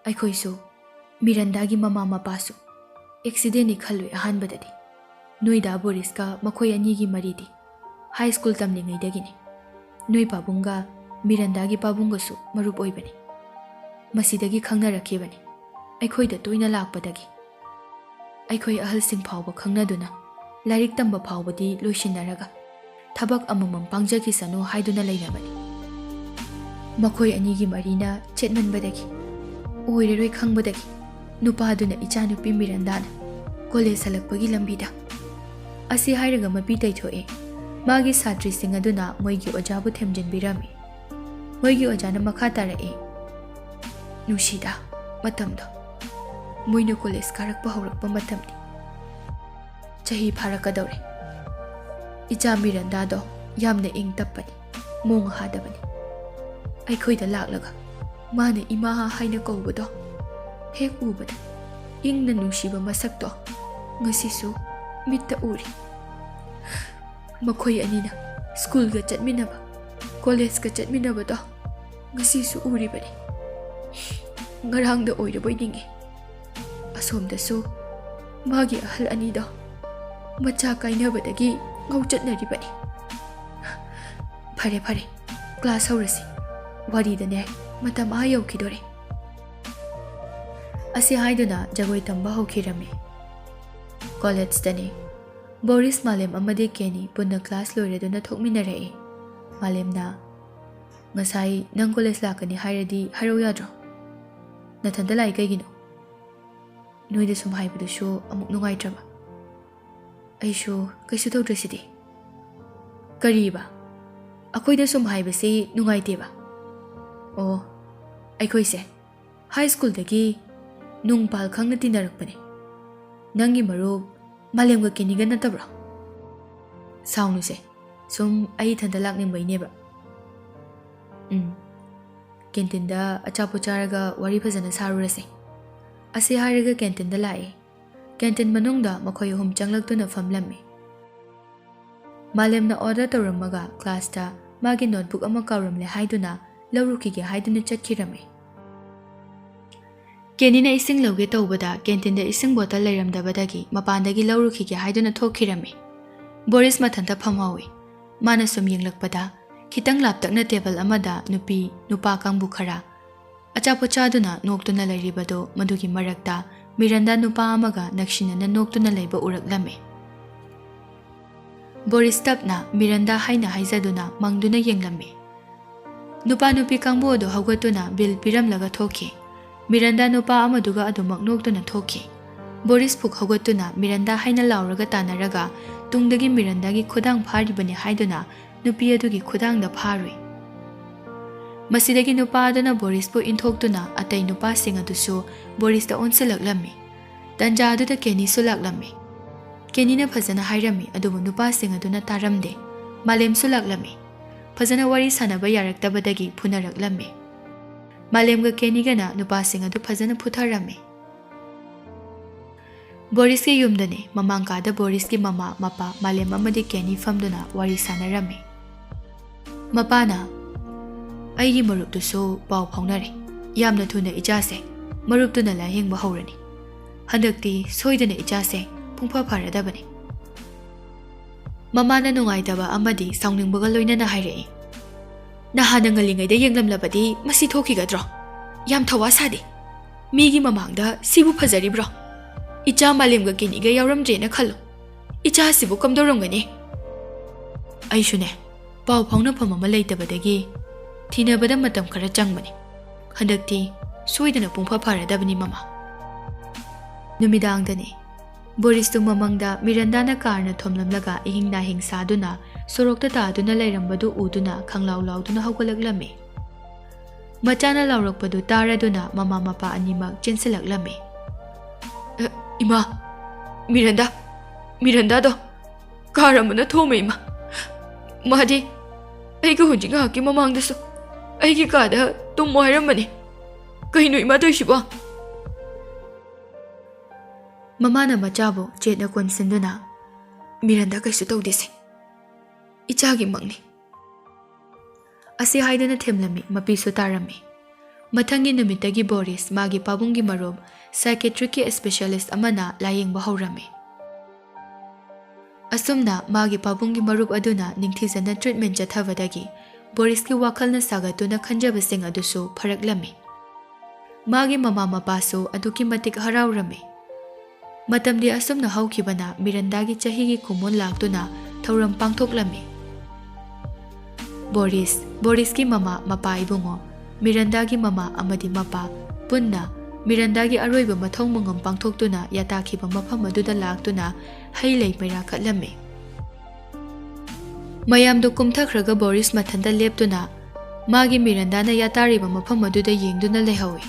ꯑꯩꯈꯣꯏꯁꯨ, ꯃꯤꯔꯟꯗꯥꯒꯤ ꯃꯃꯥ ꯃꯄꯥꯁꯨ ꯑꯦꯛꯁꯤꯗꯦꯟꯅꯤ ꯈꯜꯂꯨꯏ ꯑꯍꯥꯟꯕꯗꯗꯤ꯫ ꯅꯣꯏꯗ ꯕꯣꯔꯤꯁꯀ ꯃꯈꯣꯏ ꯑꯅꯤꯒꯤ ꯃꯔꯤꯗꯤ ꯍꯥꯏ ꯁ꯭ꯀꯨꯜ ꯇꯝꯂꯤꯉꯩꯗꯒꯤꯅꯤ꯫ ꯅꯣꯏ ꯄꯥꯕꯨꯡꯒ ꯃꯤꯔꯟꯗꯥꯒꯤ ꯄꯥꯕꯨꯡꯒꯁꯨ ꯃꯔꯨꯞ ꯑꯣꯏꯕꯅꯤ꯫ ꯃꯁꯤꯗꯒꯤ ꯈꯪꯅꯔꯛꯈꯤꯕꯅꯤ, ꯑꯩꯈꯣꯏꯗ ꯇꯣꯏꯅ ꯂꯥꯛꯄꯗꯒꯤ꯫ ꯑꯩꯈꯣꯏ ꯑꯍꯜꯁꯤꯡ ꯐꯥꯎꯕ ꯈꯪꯅꯗꯨꯅ ꯂꯥꯏꯔꯤꯛ ꯇꯝꯕ ꯐꯥꯎꯕꯗꯤ ꯂꯣꯏꯁꯤꯟꯅꯔꯒ ꯊꯕꯛ ꯑꯃꯃꯝ ꯄꯥꯡꯖꯈꯤꯁꯅꯨ ꯍꯥꯏꯗꯨꯅ ꯂꯩꯅꯕꯅꯤ꯫ ꯃꯈꯣꯏ ꯑꯅꯤꯒꯤ ꯃꯔꯤꯅ ꯆꯦꯠꯃꯟꯕꯗꯒꯤ, ꯑꯣꯏꯔꯔꯣꯏ ꯈꯪꯕꯗꯒꯤ, ꯅꯨꯄꯥꯗꯨꯅ ꯏꯆꯥꯅꯨꯄꯤ ꯃꯤꯔꯟꯗꯥꯅ ꯀꯣꯂꯦꯖ ꯍꯜꯂꯛꯄꯒꯤ ꯂꯝꯕꯤꯗ," ꯑꯁꯤ ꯍꯥꯏꯔꯒ ꯃꯄꯤ ꯇꯩꯊꯣꯛꯑꯦ꯫ ꯃꯥꯒꯤ ꯁꯥꯇ꯭ꯔꯤꯁꯤꯡ ꯑꯗꯨꯅ ꯃꯣꯏꯒꯤ ꯑꯣꯖꯥꯕꯨ ꯊꯦꯝꯖꯤꯟꯕꯤꯔꯝꯃꯤ꯫ ꯃꯣꯏꯒꯤ ꯑꯣꯖꯥꯅ ꯃꯈꯥ ꯇꯥꯔꯛꯏ, "ꯅꯨꯡꯁꯤꯗ ꯃꯇꯝꯗꯣ꯫ ꯃꯣꯏꯅ ꯀꯣꯂꯦꯖ ꯀꯥꯔꯛꯄ ꯍꯧꯔꯛꯄ ꯃꯇꯝꯅꯤ꯫ ꯆꯍꯤ ꯐꯥꯔꯛꯀꯗꯧꯔꯦ꯫ ꯏꯆꯥ ꯃꯤꯔꯟꯗꯥꯗꯣ ꯌꯥꯝꯅ ꯏꯪ ꯇꯞꯄꯅꯤ, ꯃꯣꯡ ꯍꯥꯗꯕꯅꯤ꯫ ꯑꯩꯈꯣꯏꯗ ꯂꯥꯛꯂꯒ ꯃꯥꯅ ꯏꯃꯥ ꯍꯥꯏꯅ ꯀꯧꯕꯗꯣ ꯍꯦꯛ ꯎꯕꯗ ꯏꯪꯅ ꯅꯨꯡꯁꯤꯕ ꯃꯁꯛꯇꯣ ꯉꯁꯤꯁꯨ ꯃꯤꯠꯇ ꯎꯔꯤ꯫ ꯃꯈꯣꯏ ꯑꯅꯤꯅ ꯁ꯭ꯀꯨꯜꯒ ꯆꯠꯃꯤꯟꯅꯕ, ꯀꯣꯂꯦꯖꯀ ꯆꯠꯃꯤꯟꯅꯕꯗꯣ ꯉꯁꯤꯁꯨ ꯎꯔꯤꯕꯅꯤ꯫ ꯉꯔꯥꯡꯗ ꯑꯣꯏꯔꯕꯣꯏ ꯅꯤꯡꯏ꯫ ꯑꯁꯣꯝꯗꯁꯨ ꯃꯥꯒꯤ ꯑꯍꯜ ꯑꯅꯤꯗꯣ ꯃꯆꯥ ꯀꯥꯏꯅꯕꯗꯒꯤ ꯉꯧꯆꯠꯅꯔꯤꯕꯅꯤ꯫ ꯐꯔꯦ, ꯐꯔꯦ, ꯀ꯭ꯂꯥꯁ ꯍꯧꯔꯁꯤ꯫ ꯋꯥꯔꯤꯗꯅꯦ ꯃꯇꯝ ꯑꯥ ꯌꯧꯈꯤꯗꯣꯔꯦ꯫" ꯑꯁꯤ ꯍꯥꯏꯗꯨꯅ ꯖꯒꯣꯏ ꯇꯝꯕ ꯍꯧꯈꯤꯔꯝꯃꯤ꯫ ꯀꯣꯂꯦꯖꯇꯅꯤ꯫ ꯕꯣꯔꯤꯁ, ꯃꯥꯂꯦꯝ ꯑꯃꯗꯤ ꯀꯦꯅꯤ ꯄꯨꯟꯅ ꯀ꯭ꯂꯥꯁ ꯂꯣꯏꯔꯗꯨꯅ ꯊꯣꯛꯃꯤꯟꯅꯔꯛꯏ꯫ ꯃꯥꯂꯦꯝꯅ, "ꯉꯁꯥꯏ ꯅꯪ ꯀꯣꯂꯦꯖ ꯂꯥꯛꯀꯅꯤ ꯍꯥꯏꯔꯗꯤ ꯍꯥꯏꯔꯧ ꯌꯥꯗ꯭ꯔꯣ? ꯅꯊꯟꯇ ꯂꯥꯛꯏ ꯀꯩꯒꯤꯅꯣ? ꯅꯣꯏꯗ ꯁꯨꯝ ꯍꯥꯏꯕꯗꯨꯁꯨ ꯑꯃꯨꯛ ꯅꯨꯡꯉꯥꯏꯇ꯭ꯔꯕ?" "ꯑꯩꯁꯨ ꯀꯩꯁꯨ ꯇꯧꯗ꯭ꯔꯤꯁꯤꯗꯤ꯫" "ꯀꯔꯤꯕ? ꯑꯩꯈꯣꯏꯗ ꯁꯨꯝ ꯍꯥꯏꯕꯁꯤ ꯅꯨꯡꯉꯥꯏꯇꯦꯕ?" "ꯑꯣ, ꯑꯩꯈꯣꯏꯁꯦ ꯍꯥꯏ ꯁ꯭ꯀꯨꯜꯗꯒꯤ ꯅꯨꯡ ꯄꯥꯜ ꯈꯪꯅ ꯇꯤꯟꯅꯔꯛꯄꯅꯦ꯫ ꯅꯪꯒꯤ ꯃꯔꯨꯞ ꯃꯥꯂꯦꯝꯒ ꯀꯦꯅꯤꯒ ꯅꯠꯇꯕ꯭ꯔꯣ?" "ꯁꯥꯎꯅꯨꯁꯦ, ꯁꯨꯝ ꯑꯩ ꯏꯊꯟꯇ ꯂꯥꯛꯅꯤꯡꯕꯩꯅꯦꯕ꯫ ꯎꯝ, ꯀꯦꯟꯇꯤꯟꯗ ꯑꯆꯥꯄꯣꯠ ꯆꯥꯔꯒ ꯋꯥꯔꯤ ꯐꯖꯅ ꯁꯥꯔꯨꯔꯁꯦ꯫" ꯑꯁꯤ ꯍꯥꯏꯔꯒ ꯀꯦꯟꯇꯤꯟꯗ ꯂꯥꯛꯏ꯫ ꯀꯦꯟꯇꯤꯟ ꯃꯅꯨꯡꯗ ꯃꯈꯣꯏ ꯑꯍꯨꯝ ꯆꯪꯂꯛꯇꯨꯅ ꯐꯝꯂꯝꯃꯤ꯫ ꯃꯥꯂꯦꯝꯅ ꯑꯣꯔꯗꯔ ꯇꯧꯔꯝꯃꯒ ꯀ꯭ꯂꯥꯁꯇ ꯃꯥꯒꯤ ꯅꯣꯠꯕꯨꯛ ꯑꯃ ꯀꯥꯎꯔꯝꯂꯦ ꯍꯥꯏꯗꯨꯅ ꯂꯧꯔꯨꯈꯤꯒꯦ ꯍꯥꯏꯗꯨꯅ ꯆꯠꯈꯤꯔꯝꯃꯤ꯫ ꯀꯦꯅꯤꯅ ꯏꯁꯤꯡ ꯂꯧꯒꯦ ꯇꯧꯕꯗ ꯀꯦꯟꯇꯤꯟꯗ ꯏꯁꯤꯡ ꯕꯣꯇꯜ ꯂꯩꯔꯝꯗꯕꯗꯒꯤ ꯃꯄꯥꯟꯗꯒꯤ ꯂꯧꯔꯨꯈꯤꯒꯦ ꯍꯥꯏꯗꯨꯅ ꯊꯣꯛꯈꯤꯔꯝꯃꯤ꯫ ꯕꯣꯔꯤꯁ ꯃꯊꯟꯇ ꯐꯝꯍꯧꯏ꯫ ꯃꯥꯅ ꯁꯨꯝ ꯌꯦꯡꯂꯛꯄꯗ ꯈꯤꯇꯪ ꯂꯥꯞꯇꯛꯅ ꯇꯦꯕꯜ ꯑꯃꯗ ꯅꯨꯄꯤ, ꯅꯨꯄꯥ ꯀꯥꯡꯕꯨ ꯈꯔ ꯑꯆꯥꯄꯣꯠ ꯆꯥꯗꯨꯅ ꯅꯣꯛꯇꯨꯅ ꯂꯩꯔꯤꯕꯗꯨ, ꯃꯗꯨꯒꯤ ꯃꯔꯛꯇ ꯃꯤꯔꯟꯗꯥ ꯅꯨꯄꯥ ꯑꯃꯒ ꯅꯛꯁꯤꯟꯅꯅ ꯅꯣꯛꯇꯨꯅ ꯂꯩꯕ ꯎꯔꯛꯂꯝꯃꯤ꯫ ꯕꯣꯔꯤꯁ ꯇꯞꯅ ꯃꯤꯔꯟꯗꯥ ꯍꯥꯏꯅ ꯍꯥꯏꯖꯗꯨꯅ ꯃꯪꯗꯨꯅ ꯌꯦꯡꯂꯝꯃꯤ꯫ ꯅꯨꯄꯥ ꯅꯨꯄꯤ ꯀꯥꯡꯕꯨ ꯑꯗꯨ ꯍꯧꯒꯠꯇꯨꯅ ꯕꯤꯜ ꯄꯤꯔꯝꯂꯒ ꯊꯣꯛꯈꯤ꯫ ꯃꯤꯔꯟꯗꯥ ꯅꯨꯄꯥ ꯑꯃꯗꯨꯒ ꯑꯗꯨꯃꯛ ꯅꯣꯛꯇꯨꯅ ꯊꯣꯛꯈꯤ꯫ ꯕꯣꯔꯤꯁ ꯐꯨꯛ ꯍꯧꯒꯠꯇꯨꯅ ꯃꯤꯔꯟꯗꯥ ꯍꯥꯏꯅ ꯂꯥꯎꯔꯒ ꯇꯥꯟꯅꯔꯒ ꯇꯨꯡꯗꯒꯤ ꯃꯤꯔꯟꯗꯥꯒꯤ ꯈꯨꯗꯥꯡ ꯐꯥꯔꯤꯕꯅꯤ ꯍꯥꯏꯗꯨꯅ ꯅꯨꯄꯤ ꯑꯗꯨꯒꯤ ꯈꯨꯗꯥꯡꯗ ꯐꯥꯔꯨꯏ꯫ ꯃꯁꯤꯗꯒꯤ ꯅꯨꯄꯥ ꯑꯗꯨꯅ ꯕꯣꯔꯤꯁꯄꯨ ꯏꯟꯊꯣꯛꯇꯨꯅ ꯑꯇꯩ ꯅꯨꯄꯥꯁꯤꯡ ꯑꯗꯨꯁꯨ ꯕꯣꯔꯤꯁꯇ ꯑꯣꯟꯁꯤꯜꯂꯛꯂꯝꯃꯤ꯫ ꯇꯟꯖꯥ ꯑꯗꯨꯗ ꯀꯦꯅꯤꯁꯨ ꯂꯥꯛꯂꯝꯃꯤ꯫ ꯀꯦꯅꯤꯅ ꯐꯖꯅ ꯍꯥꯏꯔꯝꯃꯤ, ꯑꯗꯨꯕꯨ ꯅꯨꯄꯥꯁꯤꯡ ꯑꯗꯨꯅ ꯇꯥꯔꯝꯗꯦ꯫ ꯃꯥꯂꯦꯝꯁꯨ ꯂꯥꯛꯂꯝꯃꯤ꯫ ꯐꯖꯅ ꯋꯥꯔꯤ ꯁꯥꯟꯅꯕ ꯌꯥꯔꯛꯇꯕꯗꯒꯤ ꯐꯨꯅꯔꯛꯂꯝꯃꯤ꯫ ꯃꯥꯂꯦꯝꯒ ꯀꯦꯅꯤꯒꯅ ꯅꯨꯄꯥꯁꯤꯡ ꯑꯗꯨ ꯐꯖꯅ ꯐꯨꯊꯔꯝꯃꯤ꯫ ꯕꯣꯔꯤꯁꯀꯤ ꯌꯨꯝꯗꯅꯤ꯫ ꯃꯃꯥꯡ ꯀꯥꯗ ꯕꯣꯔꯤꯁꯀꯤ ꯃꯃꯥ, ꯃꯄꯥ, ꯃꯥꯂꯦꯝ ꯑꯃꯗꯤ ꯀꯦꯅꯤ ꯐꯝꯗꯨꯅ ꯋꯥꯔꯤ ꯁꯥꯟꯅꯔꯝꯃꯤ꯫ ꯃꯄꯥꯅ, "ꯑꯩꯒꯤ ꯃꯔꯨꯞꯇꯨꯁꯨ ꯄꯥꯎ ꯐꯥꯎꯅꯔꯦ꯫ ꯌꯥꯝꯅ ꯊꯨꯅ ꯏꯆꯥꯁꯦ ꯃꯔꯨꯞꯇꯨꯅ ꯂꯥꯌꯦꯡꯕ ꯍꯧꯔꯅꯤ꯫ ꯍꯟꯗꯛꯇꯤ ꯁꯣꯏꯗꯅ ꯏꯆꯥꯁꯦ ꯄꯨꯡꯐ ꯐꯔꯗꯕꯅꯤ꯫" ꯃꯃꯥꯅ ꯅꯨꯡꯉꯥꯏꯇꯕ ꯑꯃꯗꯤ ꯁꯥꯎꯅꯤꯡꯕꯒ ꯂꯣꯏꯅꯅ ꯍꯥꯏꯔꯛꯏ, "ꯅꯍꯥꯟꯅ ꯉꯜꯂꯤꯉꯩꯗ ꯌꯦꯡꯂꯝꯂꯕꯗꯤ ꯃꯁꯤ ꯊꯣꯛꯈꯤꯒꯗ꯭ꯔꯣ? ꯌꯥꯝ ꯊꯧꯋꯥ ꯁꯥꯗꯦ꯫ ꯃꯤꯒꯤ ꯃꯃꯥꯡꯗ ꯁꯤꯕꯨ ꯐꯖꯔꯤꯕ꯭ꯔꯣ? ꯏꯆꯥ ꯃꯥꯂꯦꯝꯒ ꯀꯦꯅꯤꯒ ꯌꯥꯎꯔꯝꯗ꯭ꯔꯦꯅ ꯈꯜꯂꯣ꯫ ꯏꯆꯥꯁꯤꯕꯨ ꯀꯝꯗꯧꯔꯝꯒꯅꯤ?" ꯑꯩꯁꯨꯅꯦ, ꯄꯥꯎ ꯐꯥꯎꯅꯐꯝ ꯑꯃ ꯂꯩꯇꯕꯗꯒꯤ ꯊꯤꯅꯕꯗ ꯃꯇꯝ ꯈꯔ ꯆꯪꯕꯅꯤ꯫ ꯍꯟꯗꯛꯇꯤ ꯁꯣꯏꯗꯅ ꯄꯨꯡꯐ ꯐꯔꯗꯕꯅꯤ, ꯃꯃꯥ꯫ ꯅꯨꯃꯤꯗꯥꯡꯗꯅꯤ꯫ ꯕꯣꯔꯤꯁꯇꯨ ꯃꯃꯪꯗ ꯃꯤꯔꯟꯗꯥꯅ ꯀꯥꯔꯅ ꯊꯣꯝꯂꯝꯂꯒ ꯏꯍꯤꯡ ꯅꯥꯍꯤꯡ ꯁꯥꯗꯨꯅ ꯁꯣꯔꯣꯛꯇ ꯇꯥꯗꯨꯅ ꯂꯩꯔꯝꯕꯗꯨ ꯎꯗꯨꯅ ꯈꯪꯂꯥꯎ ꯂꯥꯎꯗꯨꯅ ꯍꯧꯒꯠꯂꯛꯂꯝꯃꯤ꯫ ꯃꯆꯥꯅ ꯂꯥꯎꯔꯛꯄꯗꯨ ꯇꯥꯔꯗꯨꯅ ꯃꯃꯥ ꯃꯄꯥ ꯑꯅꯤꯃꯛ ꯆꯦꯟꯁꯤꯜꯂꯛꯂꯝꯃꯤ꯫ "ꯑ, ꯏꯃꯥ! ꯃꯤꯔꯟꯗꯥ! ꯃꯤꯔꯟꯗꯥꯗꯣ ꯀꯥꯔ ꯑꯃꯅ ꯊꯣꯝꯃꯦ, ꯏꯃꯥ꯫ ꯃꯥꯗꯤ ꯑꯩꯒ ꯍꯧꯖꯤꯛ ꯉꯥꯏꯍꯥꯛꯀꯤ ꯃꯃꯥꯡꯗꯁꯨ ꯑꯩꯒꯤ ꯀꯥꯗ ꯇꯨꯝꯃꯣ ꯍꯥꯏꯔꯝꯕꯅꯤ꯫ ꯀꯩꯅꯣ ꯏꯃꯥ ꯇꯧꯏꯁꯤꯕꯣ?" ꯃꯃꯥꯅ ꯃꯆꯥꯕꯨ ꯆꯦꯠꯅ ꯀꯣꯟꯁꯤꯟꯗꯨꯅ, "ꯃꯤꯔꯟꯗꯥ ꯀꯩꯁꯨ ꯇꯧꯗꯦꯁꯦ꯫ ꯏꯆꯥꯒꯤ ꯃꯪꯅꯤ꯫ ꯑꯁꯤ ꯍꯥꯏꯗꯨꯅ ꯊꯦꯝꯂꯝꯃꯤ꯫ ꯃꯄꯤꯁꯨ ꯇꯥꯔꯝꯃꯤ꯫ ꯃꯊꯪꯒꯤ ꯅꯨꯃꯤꯠꯇꯒꯤ ꯕꯣꯔꯤꯁ ꯃꯥꯒꯤ ꯄꯥꯕꯨꯡꯒꯤ ꯃꯔꯨꯞ psychiatricꯀꯤ specialist ꯑꯃꯅ ꯂꯥꯌꯦꯡꯕ ꯍꯧꯔꯝꯃꯤ꯫ ꯑꯁꯨꯝꯅ ꯃꯥꯒꯤ ꯄꯥꯕꯨꯡꯒꯤ ꯃꯔꯨꯞ ꯑꯗꯨꯅ ꯅꯤꯡꯊꯤꯖꯅ treatment ꯆꯠꯊꯕꯗꯒꯤ ꯕꯣꯔꯤꯁꯀꯤ ꯋꯥꯈꯜꯅ ꯁꯥꯒꯠꯇꯨꯅ ꯈꯟꯖꯕꯁꯤꯡ ꯑꯗꯨꯁꯨ ꯐꯔꯛꯂꯝꯃꯤ꯫ ꯃꯥꯒꯤ ꯃꯃꯥ ꯃꯄꯥꯁꯨ ꯑꯗꯨꯛꯀꯤ ꯃꯇꯤꯛ ꯍꯔꯥꯎꯔꯝꯃꯤ꯫ ꯃꯇꯝꯗꯤ ꯑꯁꯨꯝꯅ ꯍꯧꯈꯤꯕꯅ ꯃꯤꯔꯟꯗꯥꯒꯤ ꯆꯍꯤꯒꯤ ꯀꯨꯝꯑꯣꯟ ꯂꯥꯛꯇꯨꯅ ꯊꯧꯔꯝ ꯄꯥꯡꯊꯣꯛꯂꯝꯃꯤ꯫ ꯕꯣꯔꯤꯁ, ꯕꯣꯔꯤꯁꯀꯤ ꯃꯃꯥ, ꯃꯄꯥ ꯏꯕꯨꯡꯉꯣ, ꯃꯤꯔꯟꯗꯥꯒꯤ ꯃꯃꯥ ꯑꯃꯗꯤ ꯃꯄꯥ ꯄꯨꯟꯅ ꯃꯤꯔꯟꯗꯥꯒꯤ ꯑꯔꯣꯏꯕ ꯃꯊꯧ ꯃꯉꯝ ꯄꯥꯡꯊꯣꯛꯇꯨꯅ ꯌꯥꯇꯥꯈꯤꯕ ꯃꯐꯝ ꯑꯗꯨꯗ ꯂꯥꯛꯇꯨꯅ ꯍꯩ ꯂꯩ ꯃꯩꯔꯥ ꯀꯠꯂꯝꯃꯤ꯫ ꯃꯌꯥꯝꯗꯨ ꯀꯨꯝꯊꯈ꯭ꯔꯒ ꯕꯣꯔꯤꯁ ꯃꯊꯟꯇ ꯂꯦꯞꯇꯨꯅ ꯃꯥꯒꯤ ꯃꯤꯔꯟꯗꯥꯅ ꯌꯥꯇꯥꯔꯤꯕ ꯃꯐꯝ ꯑꯗꯨꯗ ꯌꯦꯡꯗꯨꯅ ꯂꯩꯍꯧꯏ꯫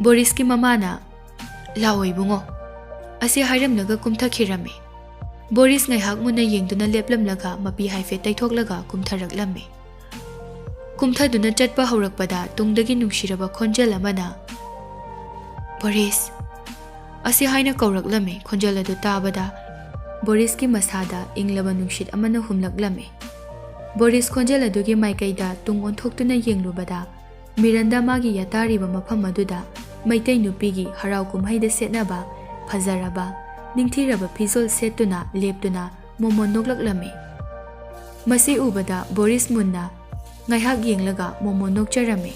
ꯕꯣꯔꯤꯁꯀꯤ ꯃꯃꯥꯅ, "ꯂꯥꯛꯑꯣ ꯏꯕꯨꯡꯉꯣ," ꯑꯁꯤ ꯍꯥꯏꯔꯝꯂꯒ ꯀꯨꯝꯊꯈꯤꯔꯝꯃꯤ꯫ ꯕꯣꯔꯤꯁ ꯉꯥꯏꯍꯥꯛ ꯃꯨꯟꯅ ꯌꯦꯡꯗꯨꯅ ꯂꯦꯞꯂꯝꯂꯒ ꯃꯄꯤ ꯍꯥꯏꯐꯦꯠ ꯇꯩꯊꯣꯛꯂꯒ ꯀꯨꯝꯊꯔꯛꯂꯝꯃꯤ꯫ ꯀꯨꯝꯊꯗꯨꯅ ꯆꯠꯄ ꯍꯧꯔꯛꯄꯗ ꯇꯨꯡꯗꯒꯤ ꯅꯨꯡꯁꯤꯔꯕ ꯈꯣꯟꯖꯦꯜ ꯑꯃꯅ, "ꯕꯣꯔꯤꯁ," ꯑꯁꯤ ꯍꯥꯏꯅ ꯀꯧꯔꯛꯂꯝꯃꯤ꯫ ꯈꯣꯟꯖꯦꯜ ꯑꯗꯨ ꯇꯥꯕꯗ ꯕꯣꯔꯤꯁꯀꯤ ꯃꯁꯥꯗ ꯏꯪꯂꯕ ꯅꯨꯡꯁꯤꯠ ꯑꯃꯅ ꯍꯨꯝꯂꯛꯂꯝꯃꯤ꯫ ꯕꯣꯔꯤꯁ ꯈꯣꯟꯖꯦꯜ ꯑꯗꯨꯒꯤ ꯃꯥꯏꯀꯩꯗ ꯇꯨꯡ ꯑꯣꯟꯊꯣꯛꯇꯨꯅ ꯌꯦꯡꯂꯨꯕꯗ ꯃꯤꯔꯟꯗꯥ ꯃꯥꯒꯤ ꯌꯥꯇꯥꯔꯤꯕ ꯃꯐꯝ ꯑꯗꯨꯗ ꯃꯩꯇꯩ ꯅꯨꯄꯤꯒꯤ ꯍꯔꯥꯎ ꯀꯨꯝꯍꯩꯗ ꯁꯦꯠꯅꯕ ꯐꯖꯔꯕ, ꯅꯤꯡꯊꯤꯔꯕ ꯐꯤꯖꯣꯜ ꯁꯦꯠꯇꯨꯅ ꯂꯦꯞꯇꯨꯅ ꯃꯣꯃꯣꯟ ꯅꯣꯛꯂꯛꯂꯝꯃꯤ꯫ ꯃꯁꯤ ꯎꯕꯗ ꯕꯣꯔꯤꯁ ꯃꯨꯟꯅ ꯉꯥꯏꯍꯥꯛ ꯌꯦꯡꯂꯒ ꯃꯣꯃꯣꯟ ꯅꯣꯛꯆꯔꯝꯃꯤ꯫